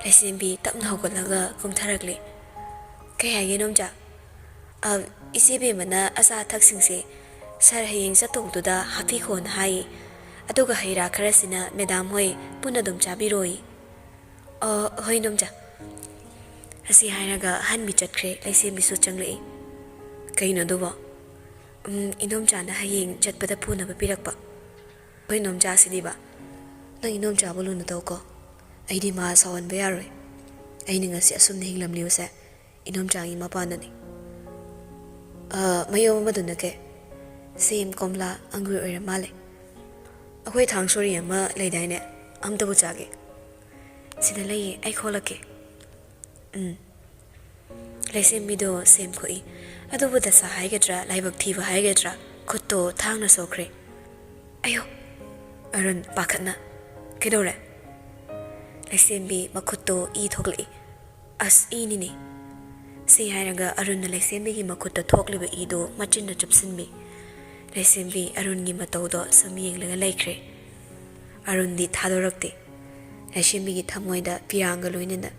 ꯂꯩꯁꯦꯝꯕꯤ ꯇꯞꯅ ꯍꯧꯒꯠꯂꯒ ꯀꯨꯝꯊꯔꯛꯂꯦ꯫ "ꯀꯩ ꯍꯥꯏꯒꯦ, ꯏꯅꯣꯝꯆꯥ?" "ꯑ, ꯏꯆꯦ ꯕꯦꯝꯃꯅ ꯑꯆꯥ ꯑꯊꯛꯁꯤꯡꯁꯦ ꯁꯥꯔ ꯍꯌꯦꯡ ꯆꯠꯇꯧꯗꯨꯗ ꯍꯥꯞꯄꯤꯈꯣꯅ ꯍꯥꯏꯌꯦ꯫ ꯑꯗꯨꯒ ꯍꯩ ꯔꯥ ꯈꯔꯁꯤꯅ ꯃꯦꯗꯥꯝ ꯍꯣꯏ ꯄꯨꯟꯅ ꯑꯗꯨꯝ ꯆꯥꯕꯤꯔꯣꯌꯦ꯫" "ꯑ, ꯍꯣꯏ, ꯏꯅꯣꯝꯆꯥ꯫" ꯑꯁꯤ ꯍꯥꯏꯔꯒ ꯑꯍꯟꯕꯤ ꯆꯠꯈ꯭ꯔꯦ, ꯂꯩꯁꯦꯝꯕꯤꯁꯨ ꯆꯪꯂꯛꯏ꯫ "ꯀꯩꯅꯣ ꯑꯗꯨꯕꯣ?" "ꯎꯝ, ꯏꯅꯣꯝꯆꯥꯅ ꯍꯌꯦꯡ ꯆꯠꯄꯗ ꯄꯨꯅꯕ ꯄꯤꯔꯛꯄ꯫" "ꯍꯣꯏ, ꯏꯅꯣꯝꯆꯥꯁꯤꯗꯤꯕ, ꯅꯪ ꯏꯅꯣꯝꯆꯥꯕꯨ ꯂꯨꯅ ꯇꯧꯀꯣ꯫ ꯑꯩꯗꯤ ꯃꯥ ꯁꯥꯎꯍꯟꯕ ꯌꯥꯔꯣꯏ꯫ ꯑꯩꯅ ꯉꯁꯤ ꯑꯁꯨꯝꯅ ꯍꯤꯡꯂꯝꯂꯤꯕꯁꯦ ꯏꯅꯣꯝꯆꯥꯒꯤ ꯃꯄꯥꯟꯅꯅꯤ꯫" "ꯑ, ꯃꯌꯨꯝ ꯑꯃꯗꯨꯅ ꯀꯩ?" "ꯁꯦꯝ, ꯀꯣꯝꯂꯥ, ꯑꯪꯒꯨꯔ ꯑꯣꯏꯔ ꯃꯥꯜꯂꯦ꯫" ꯑꯩꯈꯣꯏ ꯊꯥꯡ ꯁꯣꯔꯤ ꯑꯃ ꯂꯩꯗꯥꯏꯅꯦ? ꯑꯝꯇꯕꯨ ꯆꯥꯒꯦ꯫ ꯁꯤꯗ ꯂꯩꯌꯦ, ꯑꯩ ꯈꯣꯠꯂꯛꯀꯦ꯫ ꯎꯝ꯫ ꯂꯩꯁꯦꯝꯕꯤꯗꯣ ꯁꯦꯝ ꯈꯣꯛꯏ꯫ ꯑꯗꯨꯕꯨ ꯗꯁꯥ ꯍꯥꯏꯒꯗ꯭ꯔꯥ, ꯂꯥꯏꯕꯛ ꯊꯤꯕ ꯍꯥꯏꯒꯗ꯭ꯔꯥ, ꯈꯨꯠꯇꯣ ꯊꯥꯡꯅ ꯁꯣꯛꯈ꯭ꯔꯦ꯫ "ꯑꯌꯣ!" ꯑꯔꯨꯟ ꯄꯥꯈꯠꯅ꯫ "ꯀꯩꯗꯧꯔꯦ?" ꯂꯩꯁꯦꯝꯕꯤ ꯃꯈꯨꯠꯇꯣ ꯏ ꯊꯣꯛꯂꯛꯏ꯫ "ꯑꯁ, ꯏꯅꯤꯅꯦ!" ꯁꯤ ꯍꯥꯏꯔꯒ ꯑꯔꯨꯟꯅ ꯂꯩꯁꯦꯝꯕꯤꯒꯤ ꯃꯈꯨꯠꯇ ꯊꯣꯛꯂꯤꯕ ꯏꯗꯨ ꯃꯆꯤꯟꯅ ꯆꯨꯞꯁꯤꯟꯕꯤ꯫ ꯂꯩꯁꯦꯝꯕꯤ ꯑꯔꯨꯟꯒꯤ ꯃꯇꯧꯗꯣ ꯁꯨꯝ ꯌꯦꯡꯂꯒ ꯂꯩꯈ꯭ꯔꯦ꯫ ꯑꯔꯨꯟꯗꯤ ꯊꯥꯗꯣꯔꯛꯇꯦ꯫ ꯂꯩꯁꯦꯝꯕꯤꯒꯤ ꯊꯃꯣꯏꯗ ꯄꯤꯔꯥꯡꯒ ꯂꯣꯏꯅꯅ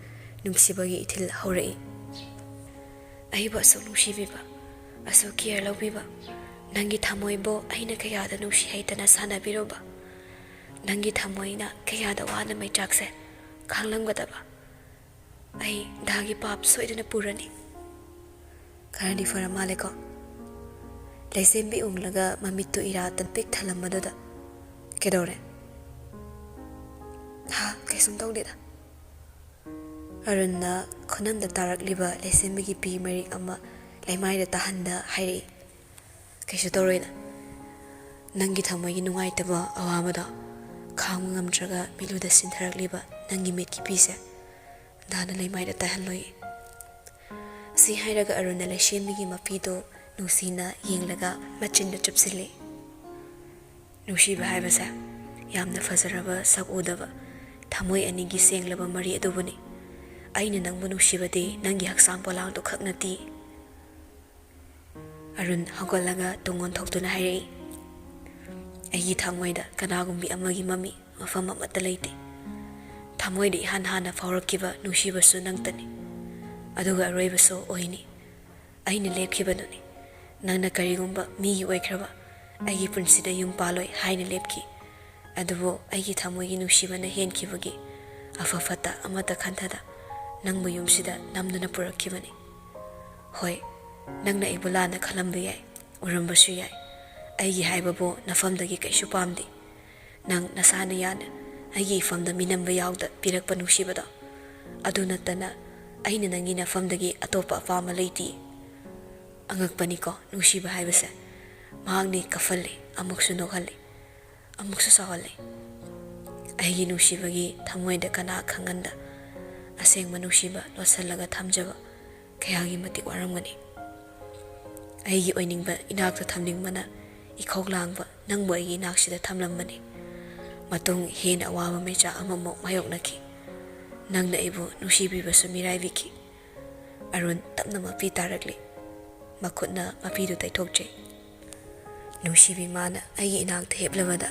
ꯅꯨꯡꯁꯤꯕꯒꯤ ꯏꯊꯤꯜ ꯍꯧꯔꯛꯏ꯫ "ꯑꯩꯕꯨ ꯑꯁꯨꯛ ꯅꯨꯡꯁꯤꯕꯤꯕ, ꯑꯁꯨꯛ care ꯂꯧꯕꯤꯕ, ꯅꯪꯒꯤ ꯊꯃꯣꯏꯕꯨ ꯑꯩꯅ ꯀꯌꯥꯗ ꯅꯨꯡꯁꯤ ꯍꯩꯇꯅ ꯁꯥꯟꯅꯕꯤꯔꯨꯕ, ꯅꯪꯒꯤ ꯊꯃꯣꯏꯅ ꯀꯌꯥꯗ ꯋꯥꯅ ꯃꯩꯆꯥꯛꯁꯦ ꯈꯥꯡꯂꯝꯒꯗꯕ꯫ ꯑꯩ ꯗꯥꯒꯤ ꯄꯥꯞ ꯁꯣꯏꯗꯅ ꯄꯨꯔꯅꯤ꯫" "ꯈꯔꯗꯤ ꯐꯔ ꯃꯥꯜꯂꯦꯀꯣ?" ꯂꯩꯁꯦꯝꯕꯤ ꯎꯪꯂꯒ ꯃꯃꯤꯠꯇꯨ ꯏꯔꯥ ꯇꯟ ꯄꯤꯛ ꯊꯜꯂꯝꯕꯗꯨꯗ, "ꯀꯩꯗꯧꯔꯦ?" "ꯍꯥ, ꯀꯩꯁꯨꯝ ꯇꯧꯗꯦꯗ꯫" ꯑꯔꯨꯟꯅ ꯈꯨꯅꯝꯗ ꯇꯥꯔꯛꯂꯤꯕ ꯂꯩꯁꯦꯝꯕꯤꯒꯤ ꯄꯤ ꯃꯔꯤꯛ ꯑꯃ ꯂꯩꯃꯥꯏꯗ ꯇꯥꯍꯟꯗ ꯍꯥꯏꯔꯛꯏ꯫ "ꯀꯩꯁꯨ ꯇꯧꯔꯣꯏꯗ꯫ ꯅꯪꯒꯤ ꯊꯃꯣꯏꯒꯤ ꯅꯨꯡꯉꯥꯏꯇꯕ ꯑꯋꯥꯕꯗꯣ ꯈꯥꯡꯕ ꯉꯝꯗ꯭ꯔꯒ ꯃꯤꯠꯂꯨꯗ ꯁꯤꯟꯊꯔꯛꯂꯤꯕ ꯅꯪꯒꯤ ꯃꯤꯠꯀꯤ ꯄꯤꯁꯦ ꯗꯥꯅ ꯂꯩꯃꯥꯏꯗ ꯇꯥꯍꯜꯂꯣꯏ꯫" ꯁꯤ ꯍꯥꯏꯔꯒ ꯑꯔꯨꯟꯅ ꯂꯩꯁꯦꯝꯕꯤꯒꯤ ꯃꯄꯤꯗꯨ ꯅꯨꯡꯁꯤꯅ ꯌꯦꯡꯂꯒ ꯃꯆꯤꯟꯗ ꯆꯨꯞꯁꯤꯜꯂꯤ꯫ ꯅꯨꯡꯁꯤꯕ ꯍꯥꯏꯕꯁꯦ ꯌꯥꯝꯅ ꯐꯖꯔꯕ, ꯁꯛ ꯎꯗꯕ, ꯊꯃꯣꯏ ꯑꯅꯤꯒꯤ ꯁꯦꯡꯂꯕ ꯃꯔꯤ ꯑꯗꯨꯕꯨꯅꯤ꯫ ꯑꯩꯅ ꯅꯪꯕꯨ ꯅꯨꯡꯁꯤꯕꯗꯤ ꯅꯪꯒꯤ ꯍꯛꯆꯥꯡ ꯄꯣꯂꯥꯡꯗꯨ ꯈꯛ ꯅꯠꯇꯦ꯫ ꯑꯔꯨꯟ ꯍꯧꯒꯠꯂꯒ ꯇꯨꯡ ꯑꯣꯟꯊꯣꯛꯇꯨꯅ ꯍꯥꯏꯔꯛꯏ, "ꯑꯩꯒꯤ ꯊꯃꯣꯏꯗ ꯀꯅꯥꯒꯨꯝꯕꯤ ꯑꯃꯒꯤ ꯃꯃꯤ ꯃꯐꯝ ꯑꯃꯠꯇ ꯂꯩꯇꯦ꯫ ꯊꯃꯣꯏꯗ ꯏꯍꯥꯟ ꯍꯥꯟꯅ ꯐꯥꯎꯔꯛꯈꯤꯕ ꯅꯨꯡꯁꯤꯕꯁꯨ ꯅꯪꯇꯅꯤ, ꯑꯗꯨꯒ ꯑꯔꯣꯏꯕꯁꯨ ꯑꯣꯏꯅꯤ꯫ ꯑꯩꯅ ꯂꯦꯞꯈꯤꯕꯗꯨꯅꯤ꯫ ꯅꯪꯅ ꯀꯔꯤꯒꯨꯝꯕ ꯃꯤꯒꯤ ꯑꯣꯏꯈ꯭ꯔꯕ ꯑꯩꯒꯤ ꯄꯨꯟꯁꯤꯗ ꯌꯨꯝ ꯄꯥꯜꯂꯣꯏ ꯍꯥꯏꯅ ꯂꯦꯞꯈꯤ꯫ ꯑꯗꯨꯕꯨ ꯑꯩꯒꯤ ꯊꯃꯣꯏꯒꯤ ꯅꯨꯡꯁꯤꯕꯅ ꯍꯦꯟꯈꯤꯕꯒꯤ ꯑꯐ ꯐꯠꯇ ꯑꯃꯠꯇ ꯈꯟꯊꯗ ꯅꯪꯕꯨ ꯌꯨꯝꯁꯤꯗ ꯅꯝꯗꯨꯅ ꯄꯨꯔꯛꯈꯤꯕꯅꯤ꯫ ꯍꯣꯏ, ꯅꯪꯅ ꯑꯩꯕꯨ ꯂꯥꯟꯅ ꯈꯜꯂꯝꯕ ꯌꯥꯏ, ꯎꯔꯝꯕꯁꯨ ꯌꯥꯏ꯫ ꯑꯩꯒꯤ ꯍꯥꯏꯕꯕꯨ ꯅꯐꯝꯗꯒꯤ ꯀꯩꯁꯨ ꯄꯥꯝꯗꯦ꯫ ꯅꯪ ꯅꯁꯥꯅ ꯌꯥꯅ ꯑꯩꯒꯤ ꯏꯐꯝꯗ ꯃꯤꯅꯝꯕ ꯌꯥꯎꯗ ꯄꯤꯔꯛꯄ ꯅꯨꯡꯁꯤꯕꯗꯣ, ꯑꯗꯨ ꯅꯠꯇꯅ ꯑꯩꯅ ꯅꯪꯒꯤ ꯅꯐꯝꯗꯒꯤ ꯑꯇꯣꯞꯄ ꯑꯄꯥꯝꯕ ꯂꯩꯇꯦ꯫" ꯑꯉꯛꯄꯅꯤꯀꯣ ꯅꯨꯡꯁꯤꯕ ꯍꯥꯏꯕꯁꯦ꯫ ꯃꯍꯥꯛꯅ ꯀꯞꯍꯜꯂꯤ, ꯑꯃꯨꯛꯁꯨ ꯅꯣꯛꯍꯜꯂꯤ꯫ ꯑꯃꯨꯛꯁꯨ ꯁꯥꯎꯍꯜꯂꯦ꯫ ꯑꯩꯒꯤ ꯅꯨꯡꯁꯤꯕꯒꯤ ꯊꯃꯣꯏꯗ ꯀꯅꯥ ꯈꯪꯍꯟꯗ ꯑꯁꯦꯡꯕ ꯅꯨꯡꯁꯤꯕ ꯂꯣꯠꯁꯤꯜꯂꯒ ꯊꯝꯖꯕ ꯀꯌꯥꯒꯤ ꯃꯇꯤꯛ ꯋꯥꯔꯝꯒꯅꯤ꯫ ꯑꯩꯒꯤ ꯑꯣꯏꯅꯤꯡꯕ ꯏꯅꯥꯛꯇ ꯊꯝꯅꯤꯡꯕꯅ ꯏꯈꯧ ꯂꯥꯡꯕ ꯅꯪꯕꯨ ꯑꯩꯒꯤ ꯏꯅꯥꯛꯁꯤꯗ ꯊꯝꯂꯝꯕꯅꯤ꯫ ꯃꯇꯨꯡ ꯍꯦꯟꯅ ꯑꯋꯥꯕ ꯃꯩꯆꯥꯛ ꯑꯃꯃꯨꯛ ꯃꯥꯌꯣꯛꯅꯈꯤ꯫ ꯅꯪꯅ ꯑꯩꯕꯨ ꯅꯨꯡꯁꯤꯕꯤꯕꯁꯨ ꯃꯤꯔꯥꯏꯕꯤꯈꯤ꯫ ꯑꯔꯨꯟ ꯇꯞꯅ ꯃꯄꯤ ꯇꯥꯔꯛꯂꯤ꯫ ꯃꯈꯨꯠꯅ ꯃꯄꯤꯗꯨ ꯇꯩꯊꯣꯛꯆꯩ꯫ ꯅꯨꯡꯁꯤꯕꯤ ꯃꯥꯅ ꯑꯩꯒꯤ ꯏꯅꯥꯛꯇ ꯍꯤꯞꯂꯕꯗ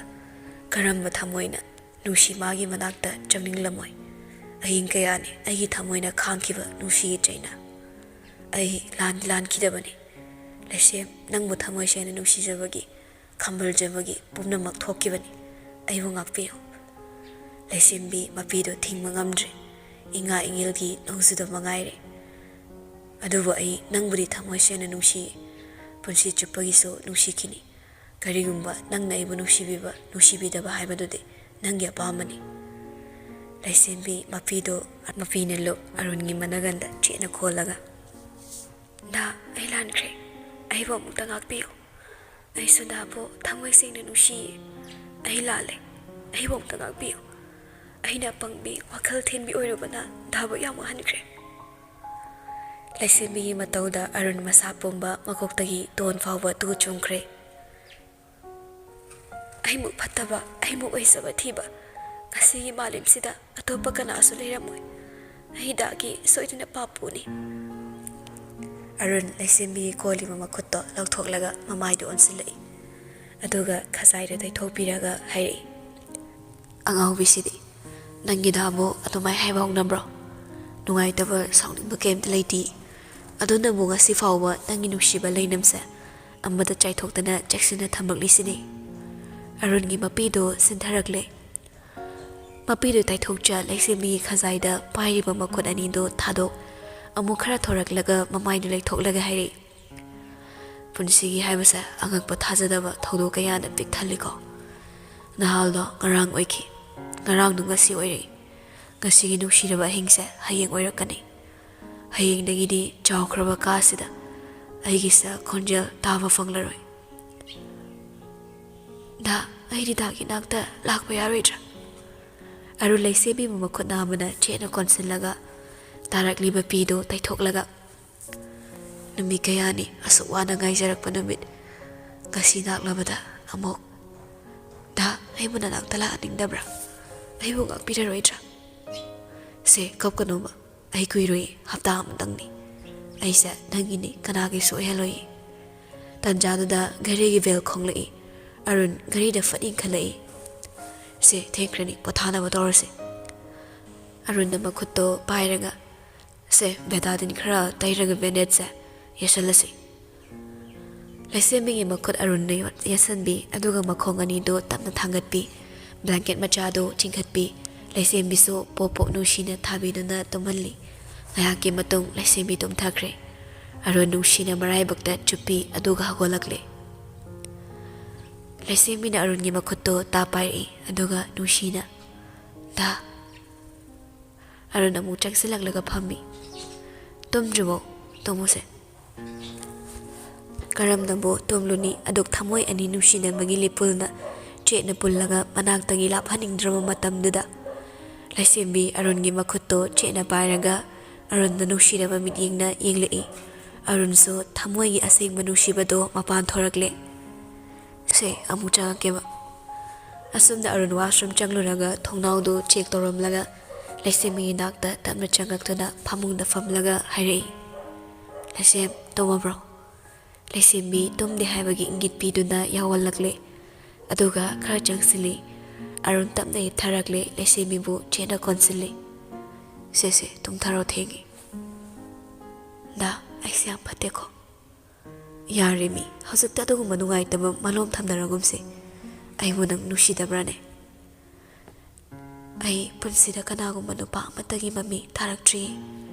ꯀꯔꯝꯕ ꯊꯃꯣꯏꯅ ꯅꯨꯡꯁꯤ ꯃꯥꯒꯤ ꯃꯅꯥꯛꯇ ꯆꯪꯅꯤꯡꯂꯝꯃꯣꯏ? ꯑꯍꯤꯡ ꯀꯌꯥꯅꯤ ꯑꯩꯒꯤ ꯊꯃꯣꯏꯅ ꯈꯥꯡꯈꯤꯕ ꯅꯨꯡꯁꯤꯒꯤ ꯆꯩꯅ꯫ ꯑꯩ ꯂꯥꯟꯗꯤ ꯂꯥꯟꯈꯤꯗꯕꯅꯤ꯫ ꯂꯩꯁꯦꯝ, ꯅꯪꯕꯨ ꯊꯃꯣꯏ ꯁꯦꯡꯅ ꯅꯨꯡꯁꯤꯖꯕꯒꯤ, ꯈꯝꯕꯜꯖꯕꯒꯤ ꯄꯨꯝꯅꯃꯛ ꯊꯣꯛꯈꯤꯕꯅꯤ꯫ ꯑꯩꯕꯨ ꯉꯥꯛꯄꯤꯌꯨ꯫ ꯂꯩꯁꯦꯝꯕꯤ ꯃꯄꯤꯗꯨ ꯊꯤꯡꯕ ꯉꯝꯗ꯭ꯔꯦ꯫ ꯏꯉꯥ ꯏꯉꯦꯜꯒꯤ ꯅꯣꯡꯖꯨꯗ ꯃꯉꯥꯏꯔꯦ꯫ ꯑꯗꯨꯕꯨ ꯑꯩ ꯅꯪꯕꯨꯗꯤ ꯊꯃꯣꯏ ꯁꯦꯡꯅ ꯅꯨꯡꯁꯤꯌꯦ꯫ ꯄꯨꯟꯁꯤ ꯆꯨꯞꯄꯒꯤꯁꯨ ꯅꯨꯡꯁꯤꯈꯤꯅꯤ꯫ ꯀꯔꯤꯒꯨꯝꯕ ꯅꯪꯅ ꯑꯩꯕꯨ ꯅꯨꯡꯁꯤꯕꯤꯕ, ꯅꯨꯡꯁꯤꯕꯤꯗꯕ ꯍꯥꯏꯕꯗꯨꯗꯤ ꯅꯪꯒꯤ ꯑꯄꯥꯝꯕꯅꯤ꯫ ꯂꯩꯁꯦꯝꯕꯤ ꯃꯄꯤꯗꯨ ꯃꯄꯤꯅ ꯂꯨꯞ ꯑꯔꯨꯟꯒꯤ ꯃꯅꯒꯟꯗ ꯆꯦꯠꯅ ꯀꯣꯜꯂꯒ, "ꯗꯥ, ꯑꯩ ꯂꯥꯟꯈ꯭ꯔꯦ꯫ ꯑꯩꯕꯨ ꯑꯃꯨꯛꯇ ꯉꯥꯛꯄꯤꯌꯨ꯫ ꯑꯩꯁꯨ ꯗꯥꯕꯨ ꯊꯃꯣꯏ ꯁꯦꯡꯅ ꯅꯨꯡꯁꯤꯌꯦ꯫ ꯑꯩ ꯂꯥꯜꯂꯦ꯫ ꯑꯩꯕꯨ ꯑꯃꯨꯛꯇ ꯉꯥꯛꯄꯤꯌꯨ꯫ ꯑꯩꯅ ꯑꯄꯪꯕꯤ, ꯋꯥꯈꯜ ꯊꯤꯟꯕꯤ ꯑꯣꯏꯔꯨꯕꯅ ꯗꯥꯕꯨ ꯌꯥꯝ ꯋꯥꯍꯟꯈ꯭ꯔꯦ꯫" ꯂꯩꯁꯦꯝꯕꯤꯒꯤ ꯃꯇꯧꯗ ꯑꯔꯨꯟ ꯃꯁꯥ ꯄꯨꯝꯕ ꯃꯀꯣꯛꯇꯒꯤ ꯇꯣꯟ ꯐꯥꯎꯕ ꯇꯨ ꯆꯨꯡꯈ꯭ꯔꯦ꯫ "ꯑꯩꯃꯨꯛ ꯐꯠꯇꯕ, ꯑꯩꯃꯨꯛ ꯑꯣꯏꯖꯕ ꯊꯤꯕ ꯉꯁꯤꯒꯤ ꯃꯥꯂꯦꯝꯁꯤꯗ ꯑꯇꯣꯞꯄ ꯀꯅꯥꯁꯨ ꯂꯩꯔꯝꯃꯣꯏ꯫ ꯑꯩ ꯗꯥꯒꯤ ꯁꯣꯏꯗꯅ ꯄꯥꯞꯄꯨꯅꯤ꯫" ꯑꯔꯨꯟ ꯂꯩꯁꯦꯝꯕꯤꯒꯤ ꯀꯣꯜꯂꯤꯕ ꯃꯈꯨꯠꯇꯣ ꯂꯧꯊꯣꯛꯂꯒ ꯃꯃꯥꯏꯗꯨ ꯑꯣꯟꯁꯤꯜꯂꯛꯏ꯫ ꯑꯗꯨꯒ ꯈꯖꯥꯏꯗ ꯇꯩꯊꯣꯛꯄꯤꯔꯒ ꯍꯥꯏꯔꯛꯏ, "ꯑꯉꯥꯎꯕꯤꯁꯤꯗꯤ, ꯅꯪꯒꯤ ꯗꯥꯕꯨ ꯑꯗꯨꯃꯥꯏ ꯍꯥꯏꯕ ꯍꯧꯅꯕ꯭ꯔꯣ? ꯅꯨꯡꯉꯥꯏꯇꯕ, ꯁꯥꯎꯅꯤꯡꯕ ꯀꯩꯝꯇ ꯂꯩꯇꯦ꯫ ꯑꯗꯨꯅꯕꯨ ꯉꯁꯤ ꯐꯥꯎꯕ ꯅꯪꯒꯤ ꯅꯨꯡꯁꯤꯕ ꯂꯩꯅꯝꯁꯦ ꯑꯃꯠꯇ ꯆꯥꯏꯊꯣꯛꯇꯅ ꯆꯦꯛꯁꯤꯟꯅ ꯊꯝꯂꯛꯂꯤꯁꯤꯅꯤ꯫" ꯑꯔꯨꯟꯒꯤ ꯃꯄꯤꯗꯨ ꯁꯤꯟꯊꯔꯛꯂꯦ꯫ ꯃꯄꯤꯗꯨ ꯇꯩꯊꯣꯛꯆ ꯂꯩꯁꯦꯝꯕꯤꯒꯤ ꯈꯖꯥꯏꯗ ꯄꯥꯏꯔꯤꯕ ꯃꯈꯨꯠ ꯑꯅꯤꯗꯨ ꯊꯥꯗꯣꯛ, ꯑꯃꯨꯛ ꯈꯔ ꯊꯣꯔꯛꯂꯒ ꯃꯃꯥꯏꯗꯨ ꯂꯩꯊꯣꯛꯂꯒ ꯍꯥꯏꯔꯛꯏ, "ꯄꯨꯟꯁꯤꯒꯤ ꯍꯥꯏꯕꯁꯦ ꯑꯉꯛꯄ ꯊꯥꯖꯗꯕ ꯊꯧꯗꯣꯛ ꯀꯌꯥꯅ ꯄꯤꯛ ꯊꯜꯂꯤꯀꯣ꯫ ꯅꯍꯥꯜꯗꯣ ꯉꯔꯥꯡ ꯑꯣꯏꯈꯤ, ꯉꯔꯥꯡꯗꯣ ꯉꯁꯤ ꯑꯣꯏꯔꯛꯏ꯫ ꯉꯁꯤꯒꯤ ꯅꯨꯡꯁꯤꯔꯕ ꯑꯍꯤꯡꯁꯦ ꯍꯌꯦꯡ ꯑꯣꯏꯔꯛꯀꯅꯤ꯫ ꯍꯌꯦꯡꯗꯒꯤꯗꯤ ꯆꯥꯎꯈ꯭ꯔꯕ ꯀꯥꯁꯤꯗ ꯑꯩꯒꯤ ꯁꯛ ꯈꯣꯟꯖꯦꯜ ꯇꯥꯕ ꯐꯪꯂꯔꯣꯏ꯫" "ꯗꯥ, ꯑꯩ ꯔꯤꯇꯥꯒꯤ ꯅꯥꯛꯇ ꯂꯥꯛꯄ ꯌꯥꯔꯣꯏꯗ꯭ꯔꯥ? ꯑꯔꯨꯟ ꯂꯩꯁꯦꯝꯕꯤꯕꯨ ꯃꯈꯨꯠ ꯅꯥꯝꯃꯅ ꯆꯦꯠꯅ ꯀꯣꯟꯁꯤꯜꯂꯒ ꯇꯥꯔꯛꯂꯤꯕ ꯄꯤꯗꯨ ꯇꯩꯊꯣꯛꯂꯒ, "ꯅꯨꯃꯤꯠ ꯀꯌꯥꯅꯤ ꯑꯁꯨꯛ ꯋꯥꯅ ꯉꯥꯏꯖꯔꯛꯄ ꯅꯨꯃꯤꯠ ꯉꯁꯤ ꯂꯥꯛꯂꯕꯗ ꯑꯃꯨꯛ꯫ ꯗꯥ, ꯑꯩꯕꯨ ꯅꯅꯥꯛꯇ ꯂꯥꯛꯍꯟꯅꯤꯡꯗꯕ꯭ꯔꯥ? ꯑꯩꯕꯨ ꯉꯥꯛꯄꯤꯔꯔꯣꯏꯗ꯭ꯔꯥ? ꯁꯦ, ꯀꯞꯀꯅꯣꯕ꯫ ꯑꯩ ꯀꯨꯏꯔꯣꯏ, ꯍꯞꯇꯥ ꯑꯃꯇꯪꯅꯤ꯫ ꯑꯩꯁꯦ ꯅꯪꯒꯤꯅꯤ, ꯀꯅꯥꯒꯤꯁꯨ ꯑꯣꯏꯍꯜꯂꯣꯏ꯫" ꯇꯟꯖꯥꯗꯨꯗ ꯘꯔꯤꯒꯤ bell ꯈꯣꯡꯂꯛꯏ꯫ ꯑꯔꯨꯟ ꯘꯔꯤꯗ ꯐꯠ ꯏꯟꯈꯠꯂꯛꯏ꯫ "ꯁꯦ, ꯊꯦꯡꯈ꯭ꯔꯅꯤ, ꯄꯣꯊꯥꯅꯕ ꯇꯧꯔꯁꯦ꯫" ꯑꯔꯨꯟꯅ ꯃꯈꯨꯠꯇꯣ ꯄꯥꯏꯔꯒ, "ꯁꯦ, Betadine ꯈꯔ ꯇꯩꯔꯒ bandage ꯁꯦ ꯌꯦꯠꯁꯜꯂꯁꯤ꯫" ꯂꯩꯁꯦꯝꯕꯤꯒꯤ ꯃꯈꯨꯠ ꯑꯔꯨꯟꯅ ꯌꯣꯠ-, ꯌꯦꯠꯁꯟꯕꯤ, ꯑꯗꯨꯒ ꯃꯈꯣꯡ ꯑꯅꯤꯗꯨ ꯇꯞꯅ ꯊꯥꯡꯒꯠꯄꯤ꯫ Blanket ꯃꯆꯥꯗꯨ ꯆꯤꯡꯈꯠꯄꯤ꯫ ꯂꯩꯁꯦꯝꯕꯤꯁꯨ ꯄꯣꯞ ꯄꯣꯞ ꯅꯨꯡꯁꯤꯅ ꯊꯥꯕꯤꯗꯨꯅ ꯇꯨꯝꯍꯜꯂꯤ꯫ ꯉꯥꯏꯍꯥꯛꯀꯤ ꯃꯇꯨꯡ ꯂꯩꯁꯦꯝꯕꯤ ꯇꯨꯝꯊꯈ꯭ꯔꯦ꯫ ꯑꯔꯨꯟ ꯅꯨꯡꯁꯤꯅ ꯃꯔꯥꯏꯕꯛꯇ ꯆꯨꯞꯄꯤ, ꯑꯗꯨꯒ ꯍꯧꯒꯠꯂꯛꯂꯦ꯫ ꯂꯩꯁꯦꯝꯕꯤꯅ ꯑꯔꯨꯟꯒꯤ ꯃꯈꯨꯠꯇꯣ ꯇꯥꯞ ꯄꯥꯏꯔꯛꯏ, ꯑꯗꯨꯒ ꯅꯨꯡꯁꯤꯅ, "ꯗꯥ꯫" ꯑꯔꯨꯟ ꯑꯃꯨꯛ ꯆꯪꯁꯤꯜꯂꯛꯂꯒ ꯐꯝꯃꯤ꯫ "ꯇꯨꯝꯗ꯭ꯔꯤꯕꯣ? ꯇꯨꯝꯃꯨꯁꯦ꯫" ꯀꯔꯝꯅꯕꯨ ꯇꯨꯝꯂꯨꯅꯤ? ꯑꯗꯨꯛ ꯊꯃꯣꯏ ꯑꯅꯤ ꯅꯨꯡꯁꯤꯅꯕꯒꯤ ꯂꯤꯄꯨꯜꯅ ꯆꯦꯠꯅ ꯄꯨꯜꯂꯒ ꯃꯅꯥꯛꯇꯒꯤ ꯂꯥꯞꯍꯟꯅꯤꯡꯗ꯭ꯔꯕ ꯃꯇꯝꯗꯨꯗ, ꯂꯩꯁꯦꯝꯕꯤ ꯑꯔꯨꯟꯒꯤ ꯃꯈꯨꯠꯇꯣ ꯆꯦꯠꯅ ꯄꯥꯏꯔꯒ ꯑꯔꯨꯟꯗ ꯅꯨꯡꯁꯤꯔꯕ ꯃꯤꯠꯌꯦꯡꯅ ꯌꯦꯡꯂꯛꯏ꯫ ꯑꯔꯨꯟꯁꯨ ꯊꯃꯣꯏꯒꯤ ꯑꯁꯦꯡꯕ ꯅꯨꯡꯁꯤꯕꯗꯣ ꯃꯄꯥꯟ ꯊꯣꯔꯛꯂꯦ꯫ "ꯁꯦ, ꯑꯃꯨꯛ ꯆꯪꯉꯛꯀꯦꯕ꯫" ꯑꯁꯨꯝꯅ ꯑꯔꯨꯟ washroom ꯆꯪꯂꯨꯔꯒ ꯊꯣꯡꯅꯥꯎꯗꯨ check ꯇꯧꯔꯝꯂꯒ ꯂꯩꯁꯦꯝꯕꯤꯒꯤ ꯅꯥꯛꯇ ꯇꯞꯅ ꯆꯪꯉꯛꯇꯨꯅ ꯐꯃꯨꯡꯗ ꯐꯝꯂꯒ ꯍꯥꯏꯔꯛꯏ, "ꯂꯩꯁꯦꯝ, ꯇꯨꯝꯃꯕ꯭ꯔꯣ?" ꯂꯩꯁꯦꯝꯕꯤ ꯇꯨꯝꯗꯦ ꯍꯥꯏꯕꯒꯤ ꯏꯪꯒꯤꯠ ꯄꯤꯗꯨꯅ ꯌꯥꯎꯍꯜꯂꯛꯂꯦ꯫ ꯑꯗꯨꯒ ꯈꯔ ꯆꯪꯁꯤꯜꯂꯤ꯫ ꯑꯔꯨꯟ ꯇꯞꯅ ꯍꯤꯞꯊꯔꯛꯂꯦ, ꯂꯩꯁꯦꯝꯕꯤꯕꯨ ꯆꯦꯠꯅ ꯀꯣꯟꯁꯤꯜꯂꯤ꯫ "ꯁꯦ, ꯁꯦ, ꯇꯨꯝꯊꯔꯣ, ꯊꯦꯡꯉꯦ꯫" "ꯗꯥ, ꯑꯩꯁꯦ ꯌꯥꯝ ꯐꯠꯇꯦꯀꯣ?" "ꯌꯥꯔꯦ ꯃꯤ, ꯍꯧꯖꯤꯛꯇꯤ ꯑꯗꯨꯒꯨꯝꯕ ꯅꯨꯡꯉꯥꯏꯇꯕ ꯃꯥꯂꯣꯝ ꯊꯝꯅꯔꯒꯨꯝꯁꯦ꯫ ꯑꯩꯕꯨ ꯅꯪ ꯅꯨꯡꯁꯤꯗꯕ꯭ꯔꯥꯅꯦ? ꯑꯩ ꯄꯨꯟꯁꯤꯗ ꯀꯅꯥꯒꯨꯝꯕ ꯅꯨꯄꯥ ꯑꯃꯠꯇꯒꯤ ꯃꯃꯤ ꯊꯥꯔꯛꯇ꯭ꯔꯤꯌꯦ,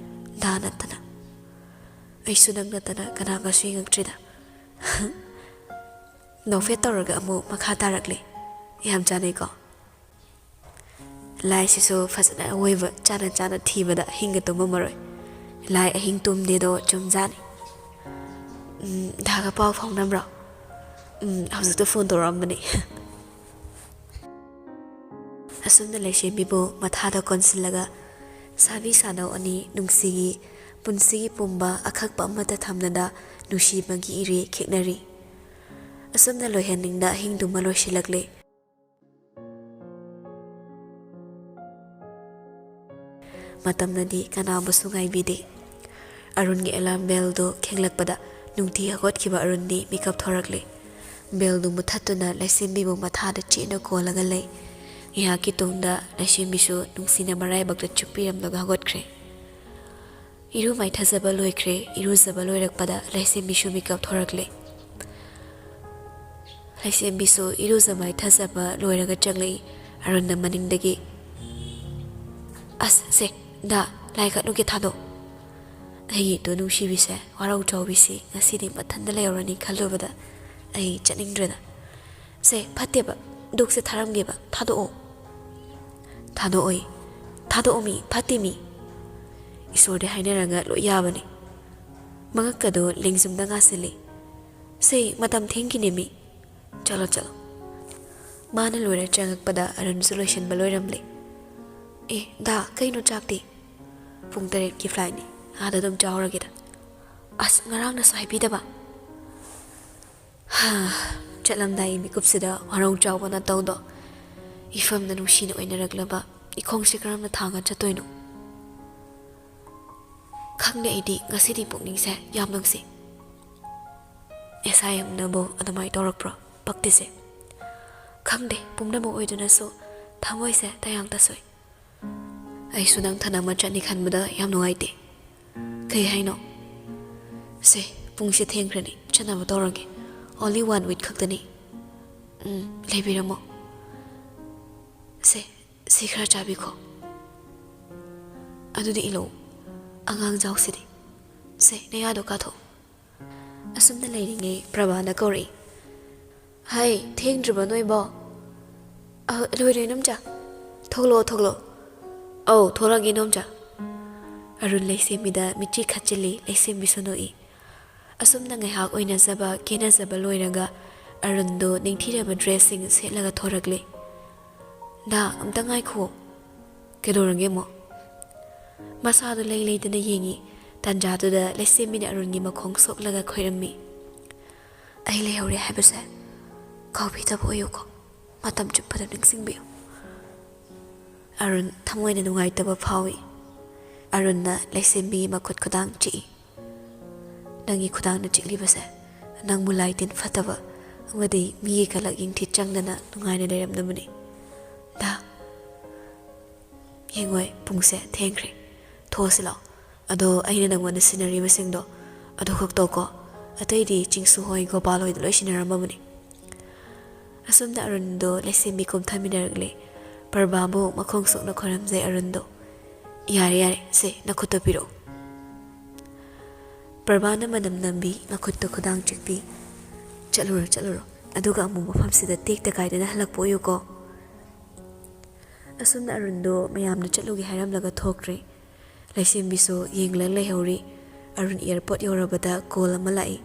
ꯗꯥ ꯅꯠꯇꯅ꯫ ꯑꯩꯁꯨ ꯅꯪ ꯅꯠꯇꯅ ꯀꯅꯥꯒꯁꯨ ꯌꯦꯡꯉꯛꯇ꯭ꯔꯤꯗ꯫" ꯅꯣꯛꯐꯦꯠ ꯇꯧꯔꯒ ꯑꯃꯨꯛ ꯃꯈꯥ ꯇꯥꯔꯛꯂꯤ꯫ "ꯌꯥꯝ ꯆꯥꯅꯩꯀꯣ? ꯂꯥꯏꯁꯤꯁꯨ ꯐꯖꯅ ꯑꯋꯣꯏꯕ ꯆꯥꯅ ꯆꯥꯅ ꯊꯤꯕꯗ ꯑꯍꯤꯡꯒ ꯇꯨꯝꯃꯝꯃꯔꯣꯏ꯫ ꯂꯥꯏ ꯑꯍꯤꯡ ꯇꯨꯝꯗꯦꯗꯣ ꯆꯨꯝꯖꯥꯠꯅꯤ꯫ ꯎꯝ, ꯗꯥꯒ ꯄꯥꯎ ꯐꯥꯎꯅꯕ꯭ꯔꯣ?" "ꯎꯝ, ꯍꯧꯖꯤꯛꯇ phone ꯇꯧꯔꯛꯑꯝꯕꯅꯤ꯫" ꯑꯁꯨꯝꯅ ꯂꯩꯁꯦꯝꯕꯤꯕꯨ ꯃꯊꯥꯗ ꯀꯣꯟꯁꯤꯜꯂꯒ ꯁꯥꯕꯤ ꯁꯥꯅꯧ ꯑꯅꯤ ꯅꯨꯡꯁꯤꯒꯤ ꯄꯨꯟꯁꯤꯒꯤ ꯄꯨꯝꯕ ꯑꯈꯛꯄ ꯑꯃꯠꯇ ꯊꯝꯅꯗ ꯅꯨꯡꯁꯤꯕꯒꯤ ꯏꯔꯦ ꯈꯦꯛꯅꯔꯤ꯫ ꯑꯁꯨꯝꯅ ꯂꯣꯏꯍꯟꯅꯤꯡꯗ ꯑꯍꯤꯡꯗꯨꯃ ꯂꯣꯏꯁꯤꯜꯂꯛꯂꯦ꯫ ꯃꯇꯝꯅꯗꯤ ꯀꯅꯥꯕꯨꯁꯨ ꯉꯥꯏꯕꯤꯗꯦ꯫ ꯑꯔꯨꯟꯒꯤ ꯑꯦꯂꯥꯔꯝ ꯕꯦꯜꯗꯨ ꯈꯦꯡꯂꯛꯄꯗ ꯅꯨꯡꯇꯤ ꯍꯧꯒꯠꯈꯤꯕ ꯑꯔꯨꯟꯗꯤ ꯃꯤꯀꯞ ꯊꯣꯔꯛꯂꯦ꯫ ꯕꯦꯜꯗꯨ ꯃꯨꯊꯠꯇꯨꯅ ꯂꯩꯁꯦꯝꯕꯤꯕꯨ ꯃꯊꯥꯗ ꯆꯦꯠꯅ ꯀꯣꯜꯂꯒ ꯂꯩ꯫ ꯉꯥꯏꯍꯥꯛꯀꯤ ꯇꯨꯡꯗ ꯂꯩꯁꯦꯝꯕꯤꯁꯨ ꯅꯨꯡꯁꯤꯅ ꯃꯔꯥꯏꯕꯛꯇ ꯆꯨꯞꯄꯤꯔꯝꯂꯒ ꯍꯧꯒꯠꯈ꯭ꯔꯦ꯫ ꯏꯔꯨ ꯃꯥꯏꯊꯖꯕ ꯂꯣꯏꯈ꯭ꯔꯦ꯫ ꯏꯔꯨꯖꯕ ꯂꯣꯏꯔꯛꯄꯗ ꯂꯩꯁꯦꯝꯕꯤꯁꯨ ꯃꯤꯀꯞ ꯊꯣꯔꯛꯂꯦ꯫ ꯂꯩꯁꯦꯝꯕꯤꯁꯨ ꯏꯔꯨꯖ ꯃꯥꯏꯊꯖꯕ ꯂꯣꯏꯔꯒ ꯆꯪꯂꯛꯏ꯫ ꯑꯔꯨꯟꯅ ꯃꯅꯤꯡꯗꯒꯤ, "ꯑꯁ, ꯁꯦ, ꯗꯥ, ꯂꯥꯏ ꯀꯠꯂꯨꯒꯦ, ꯊꯥꯗꯣꯛ꯫" ꯑꯩꯒꯤꯗꯣ ꯅꯨꯡꯁꯤꯕꯤꯁꯦ, ꯋꯥꯔꯧ ꯆꯥꯎꯕꯤꯁꯤ ꯉꯁꯤꯗꯤ ꯃꯊꯟꯇ ꯂꯩꯍꯧꯔꯅꯤ ꯈꯜꯂꯨꯕꯗ ꯑꯩ ꯆꯠꯅꯤꯡꯗ꯭ꯔꯦꯗ꯫ "ꯁꯦ, ꯐꯠꯇꯦꯕ, ꯗꯨꯛꯁꯦ ꯊꯥꯔꯝꯒꯦꯕ, ꯊꯥꯗꯣꯛꯑꯣ꯫" "ꯊꯥꯗꯣꯛꯑꯣꯏ, ꯊꯥꯗꯣꯛꯑꯣ ꯃꯤ, ꯐꯠꯇꯦ ꯃꯤ꯫ ꯏꯁꯣꯔꯗꯤ ꯍꯥꯏꯅꯔꯒ ꯂꯣꯏ ꯌꯥꯕꯅꯤ꯫" ꯃꯉꯛꯀꯗꯣ ꯂꯦꯡꯖꯨꯝꯗ ꯉꯥꯁꯤꯜꯂꯤ꯫ "ꯁꯦ, ꯃꯇꯝ ꯊꯦꯡꯈꯤꯅꯦ ꯃꯤ꯫ ꯆꯠꯂꯣ, ꯆꯠꯂꯣ꯫" ꯃꯥꯅ ꯂꯣꯏꯔ ꯆꯪꯉꯛꯄꯗ ꯑꯔꯨꯟꯁꯨ ꯂꯣꯏꯁꯤꯟꯕ ꯂꯣꯏꯔꯝꯂꯦ꯫ "ꯑꯦ, ꯗꯥ, ꯀꯩꯅꯣ ꯆꯥꯛꯇꯤ?" "ꯄꯨꯡ ꯇꯔꯦꯠꯀꯤ ꯐ꯭ꯂꯥꯏꯠꯅꯤ, ꯑꯥꯗ ꯑꯗꯨꯝ ꯆꯥꯎꯔꯒꯦꯗ꯫" "ꯑꯁ, ꯉꯔꯥꯡꯅꯁꯨ ꯍꯥꯏꯕꯤꯗꯕ꯫" ꯍꯥ, ꯆꯠꯂꯝꯗꯥꯏꯒꯤ ꯃꯤꯀꯨꯞꯁꯤꯗ ꯋꯥꯔꯧ ꯆꯥꯎꯕ ꯅꯇꯧꯗꯣ꯫ ꯏꯐꯝꯅ ꯅꯨꯡꯁꯤꯅ ꯑꯣꯏꯅꯔꯛꯂꯕ ꯏꯈꯣꯡꯁꯦ ꯀꯔꯝꯅ ꯊꯥꯡꯉ ꯆꯠꯇꯣꯏꯅꯣ? ꯈꯪꯗꯦ, ꯑꯩꯗꯤ ꯉꯁꯤꯗꯤ ꯄꯨꯛꯅꯤꯡꯁꯦ ꯌꯥꯝ ꯅꯨꯡꯁꯤ꯫ ꯑꯦꯁ ꯑꯥꯏ ꯑꯦꯝꯅꯕꯨ ꯑꯗꯨꯃꯥꯏꯅ ꯇꯧꯔꯛꯄ꯭ꯔꯣ? ꯄꯛꯇꯦꯁꯦ꯫ ꯈꯪꯗꯦ, ꯄꯨꯝꯅꯃꯛ ꯑꯣꯏꯗꯨꯅꯁꯨ ꯊꯃꯣꯏꯁꯦ ꯇꯌꯥꯡ ꯇꯁꯣꯏ꯫ ꯑꯩꯁꯨ ꯅꯪ ꯊꯅꯝꯃ ꯆꯠꯅꯤ ꯈꯟꯕꯗ ꯌꯥꯝ ꯅꯨꯡꯉꯥꯏꯇꯦ꯫ ꯀꯩ ꯍꯥꯏꯅꯣ? ꯁꯦ, ꯄꯨꯡꯁꯦ ꯊꯦꯡꯈ꯭ꯔꯅꯤ, ꯆꯠꯅꯕ ꯇꯧꯔꯒꯦ꯫ Only one week ꯈꯛꯇꯅꯤ꯫ ꯎꯝ, ꯂꯩꯕꯤꯔꯝꯃꯣ꯫ ꯁꯦ, ꯁꯤ ꯈꯔ ꯆꯥꯕꯤꯈꯣ꯫ ꯑꯗꯨꯗꯤ ꯏꯜꯂꯣ, ꯑꯉꯥꯡ ꯖꯥꯎꯁꯤꯗꯤ꯫ ꯁꯦ, ꯅꯌꯥꯗꯣ ꯀꯥꯊꯣꯛ꯫ ꯑꯁꯨꯝꯅ ꯂꯩꯔꯤꯉꯩ ꯄ꯭ꯔꯚꯥꯅ ꯀꯧꯔꯛꯏ꯫ "ꯍꯥꯏ, ꯊꯦꯡꯗ꯭ꯔꯤꯕꯣ ꯅꯣꯏꯕꯣ?" "ꯑ, ꯂꯣꯏꯔꯦ, ꯏꯅꯣꯝꯆꯥ꯫ ꯊꯣꯛꯂꯛꯑꯣ, ꯊꯣꯛꯂꯛꯑꯣ꯫" "ꯑꯧ, ꯊꯣꯛꯂꯛꯑꯒꯦ, ꯏꯅꯣꯝꯆꯥ꯫" ꯑꯔꯨꯟ ꯂꯩꯁꯦꯝꯕꯤꯗ ꯃꯤꯠꯆꯤ ꯈꯠꯆꯤꯜꯂꯤ, ꯂꯩꯁꯦꯝꯕꯤꯁꯨ ꯅꯣꯛꯏ꯫ ꯑꯁꯨꯝꯅ ꯉꯥꯏꯍꯥꯛ ꯑꯣꯏꯅꯖꯕ, ꯀꯦꯅꯖꯕ ꯂꯣꯏꯔꯒ ꯑꯔꯨꯟꯗꯣ ꯅꯤꯡꯊꯤꯔꯕ ꯗ꯭ꯔꯦꯁꯁꯤꯡ ꯁꯦꯠꯂꯒ ꯊꯣꯔꯛꯂꯦ꯫ "ꯗꯥ, ꯑꯝꯇ ꯉꯥꯏꯈꯣ꯫" "ꯀꯩꯗꯧꯔꯒꯦ ꯑꯃꯨꯛ?" ꯃꯁꯥꯗꯣ ꯂꯩ ꯂꯩꯗꯅ ꯌꯦꯡꯉꯤ꯫ ꯇꯥꯟꯖꯥꯗꯨꯗ ꯂꯩꯁꯦꯝꯕꯤꯅ ꯑꯔꯨꯟꯒꯤ ꯃꯈꯣꯡ ꯁꯣꯛꯂꯒ ꯈꯣꯏꯔꯝꯃꯤ꯫ "ꯑꯩ ꯂꯩꯍꯧꯔꯦ ꯍꯥꯏꯕꯁꯦ ꯀꯥꯎꯕꯤꯗꯕ ꯑꯣꯏꯌꯨꯀꯣ꯫ ꯃꯇꯝ ꯆꯨꯞꯄꯗ ꯅꯤꯡꯁꯤꯡꯕꯤꯌꯨ꯫" ꯑꯔꯨꯟ ꯊꯃꯣꯏꯅ ꯅꯨꯡꯉꯥꯏꯇꯕ ꯐꯥꯎꯏ꯫ ꯑꯔꯨꯟꯅ ꯂꯩꯁꯦꯝꯕꯤꯒꯤ ꯃꯈꯨꯠ ꯈꯨꯗꯥꯡ ꯆꯤꯛꯏ꯫ "ꯅꯪꯒꯤ ꯈꯨꯗꯥꯡꯅ ꯆꯤꯛꯂꯤꯕꯁꯦ ꯅꯪꯕꯨ ꯂꯥꯏ ꯇꯤꯟ ꯐꯠꯇꯕ ꯑꯃꯗꯤ ꯃꯤꯒꯤ ꯀꯂꯛ ꯌꯦꯡꯊꯤ ꯆꯪꯗꯅ ꯅꯨꯡꯉꯥꯏꯅ ꯂꯩꯔꯝꯅꯕꯅꯤ꯫ ꯗꯥ, ꯌꯦꯡꯉꯣꯏ, ꯄꯨꯡꯁꯦ ꯊꯦꯡꯈ꯭ꯔꯦ꯫ ꯊꯣꯛꯑꯁꯤ ꯂꯥꯛꯑꯣ꯫ ꯑꯗꯣ ꯑꯩꯅ ꯅꯪꯉꯣꯟꯗ ꯁꯤꯟꯅꯔꯤꯕꯁꯤꯡꯗꯣ ꯑꯗꯨꯈꯛ ꯇꯧꯀꯣ꯫ ꯑꯇꯩꯗꯤ ꯆꯤꯡꯁꯨ ꯍꯣꯏ, ꯒꯣꯄꯥꯜ ꯍꯣꯏꯗ ꯂꯣꯏ ꯁꯤꯟꯅꯔꯝꯃꯕꯅꯤ꯫" ꯑꯁꯨꯝꯅ ꯑꯔꯨꯟꯗꯣ ꯂꯩꯁꯦꯝꯕꯤ ꯀꯨꯝꯊꯃꯤꯟꯅꯔꯛꯂꯦ꯫ ꯄ꯭ꯔꯚꯥꯕꯨ ꯃꯈꯣꯡ ꯁꯣꯛꯅ ꯈꯣꯏꯔꯝꯖꯩ ꯑꯔꯨꯟꯗꯣ꯫ "ꯌꯥꯔꯦ, ꯌꯥꯔꯦ, ꯁꯦ, ꯅꯈꯨꯠꯇꯣ ꯄꯤꯔꯛꯎ꯫" ꯄ꯭ꯔꯚꯥꯅ ꯃꯅꯝ ꯅꯝꯕꯤ, ꯃꯈꯨꯠꯇ ꯈꯨꯗꯥꯡ ꯆꯤꯛꯄꯤ꯫ "ꯆꯠꯂꯨꯔꯣ, ꯆꯠꯂꯨꯔꯣ꯫ ꯑꯗꯨꯒ ꯑꯃꯨꯛ ꯃꯐꯝꯁꯤꯗ ꯇꯦꯛꯇ ꯀꯥꯏꯗꯅ ꯍꯜꯂꯛꯄ ꯑꯣꯏꯌꯨꯀꯣ꯫" ꯑꯁꯨꯝꯅ ꯑꯔꯨꯟꯗꯣ ꯃꯌꯥꯝꯅ ꯆꯠꯂꯨꯒꯦ ꯍꯥꯏꯔꯝꯂꯒ ꯊꯣꯛꯈ꯭ꯔꯦ꯫ ꯂꯩꯁꯦꯝꯕꯤꯁꯨ ꯌꯦꯡꯂꯒ ꯂꯩꯍꯧꯔꯤ꯫ ꯑꯔꯨꯟ ꯑꯦꯌꯥꯔꯄꯣꯔꯠ ꯌꯧꯔꯕꯗ ꯀꯣꯜ ꯑꯃ ꯂꯥꯛꯏ꯫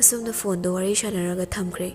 ꯑꯁꯨꯝꯅ ꯐꯣꯟꯗꯣ ꯋꯥꯔꯤ ꯁꯥꯟꯅꯔꯒ ꯊꯝꯈ꯭ꯔꯦ꯫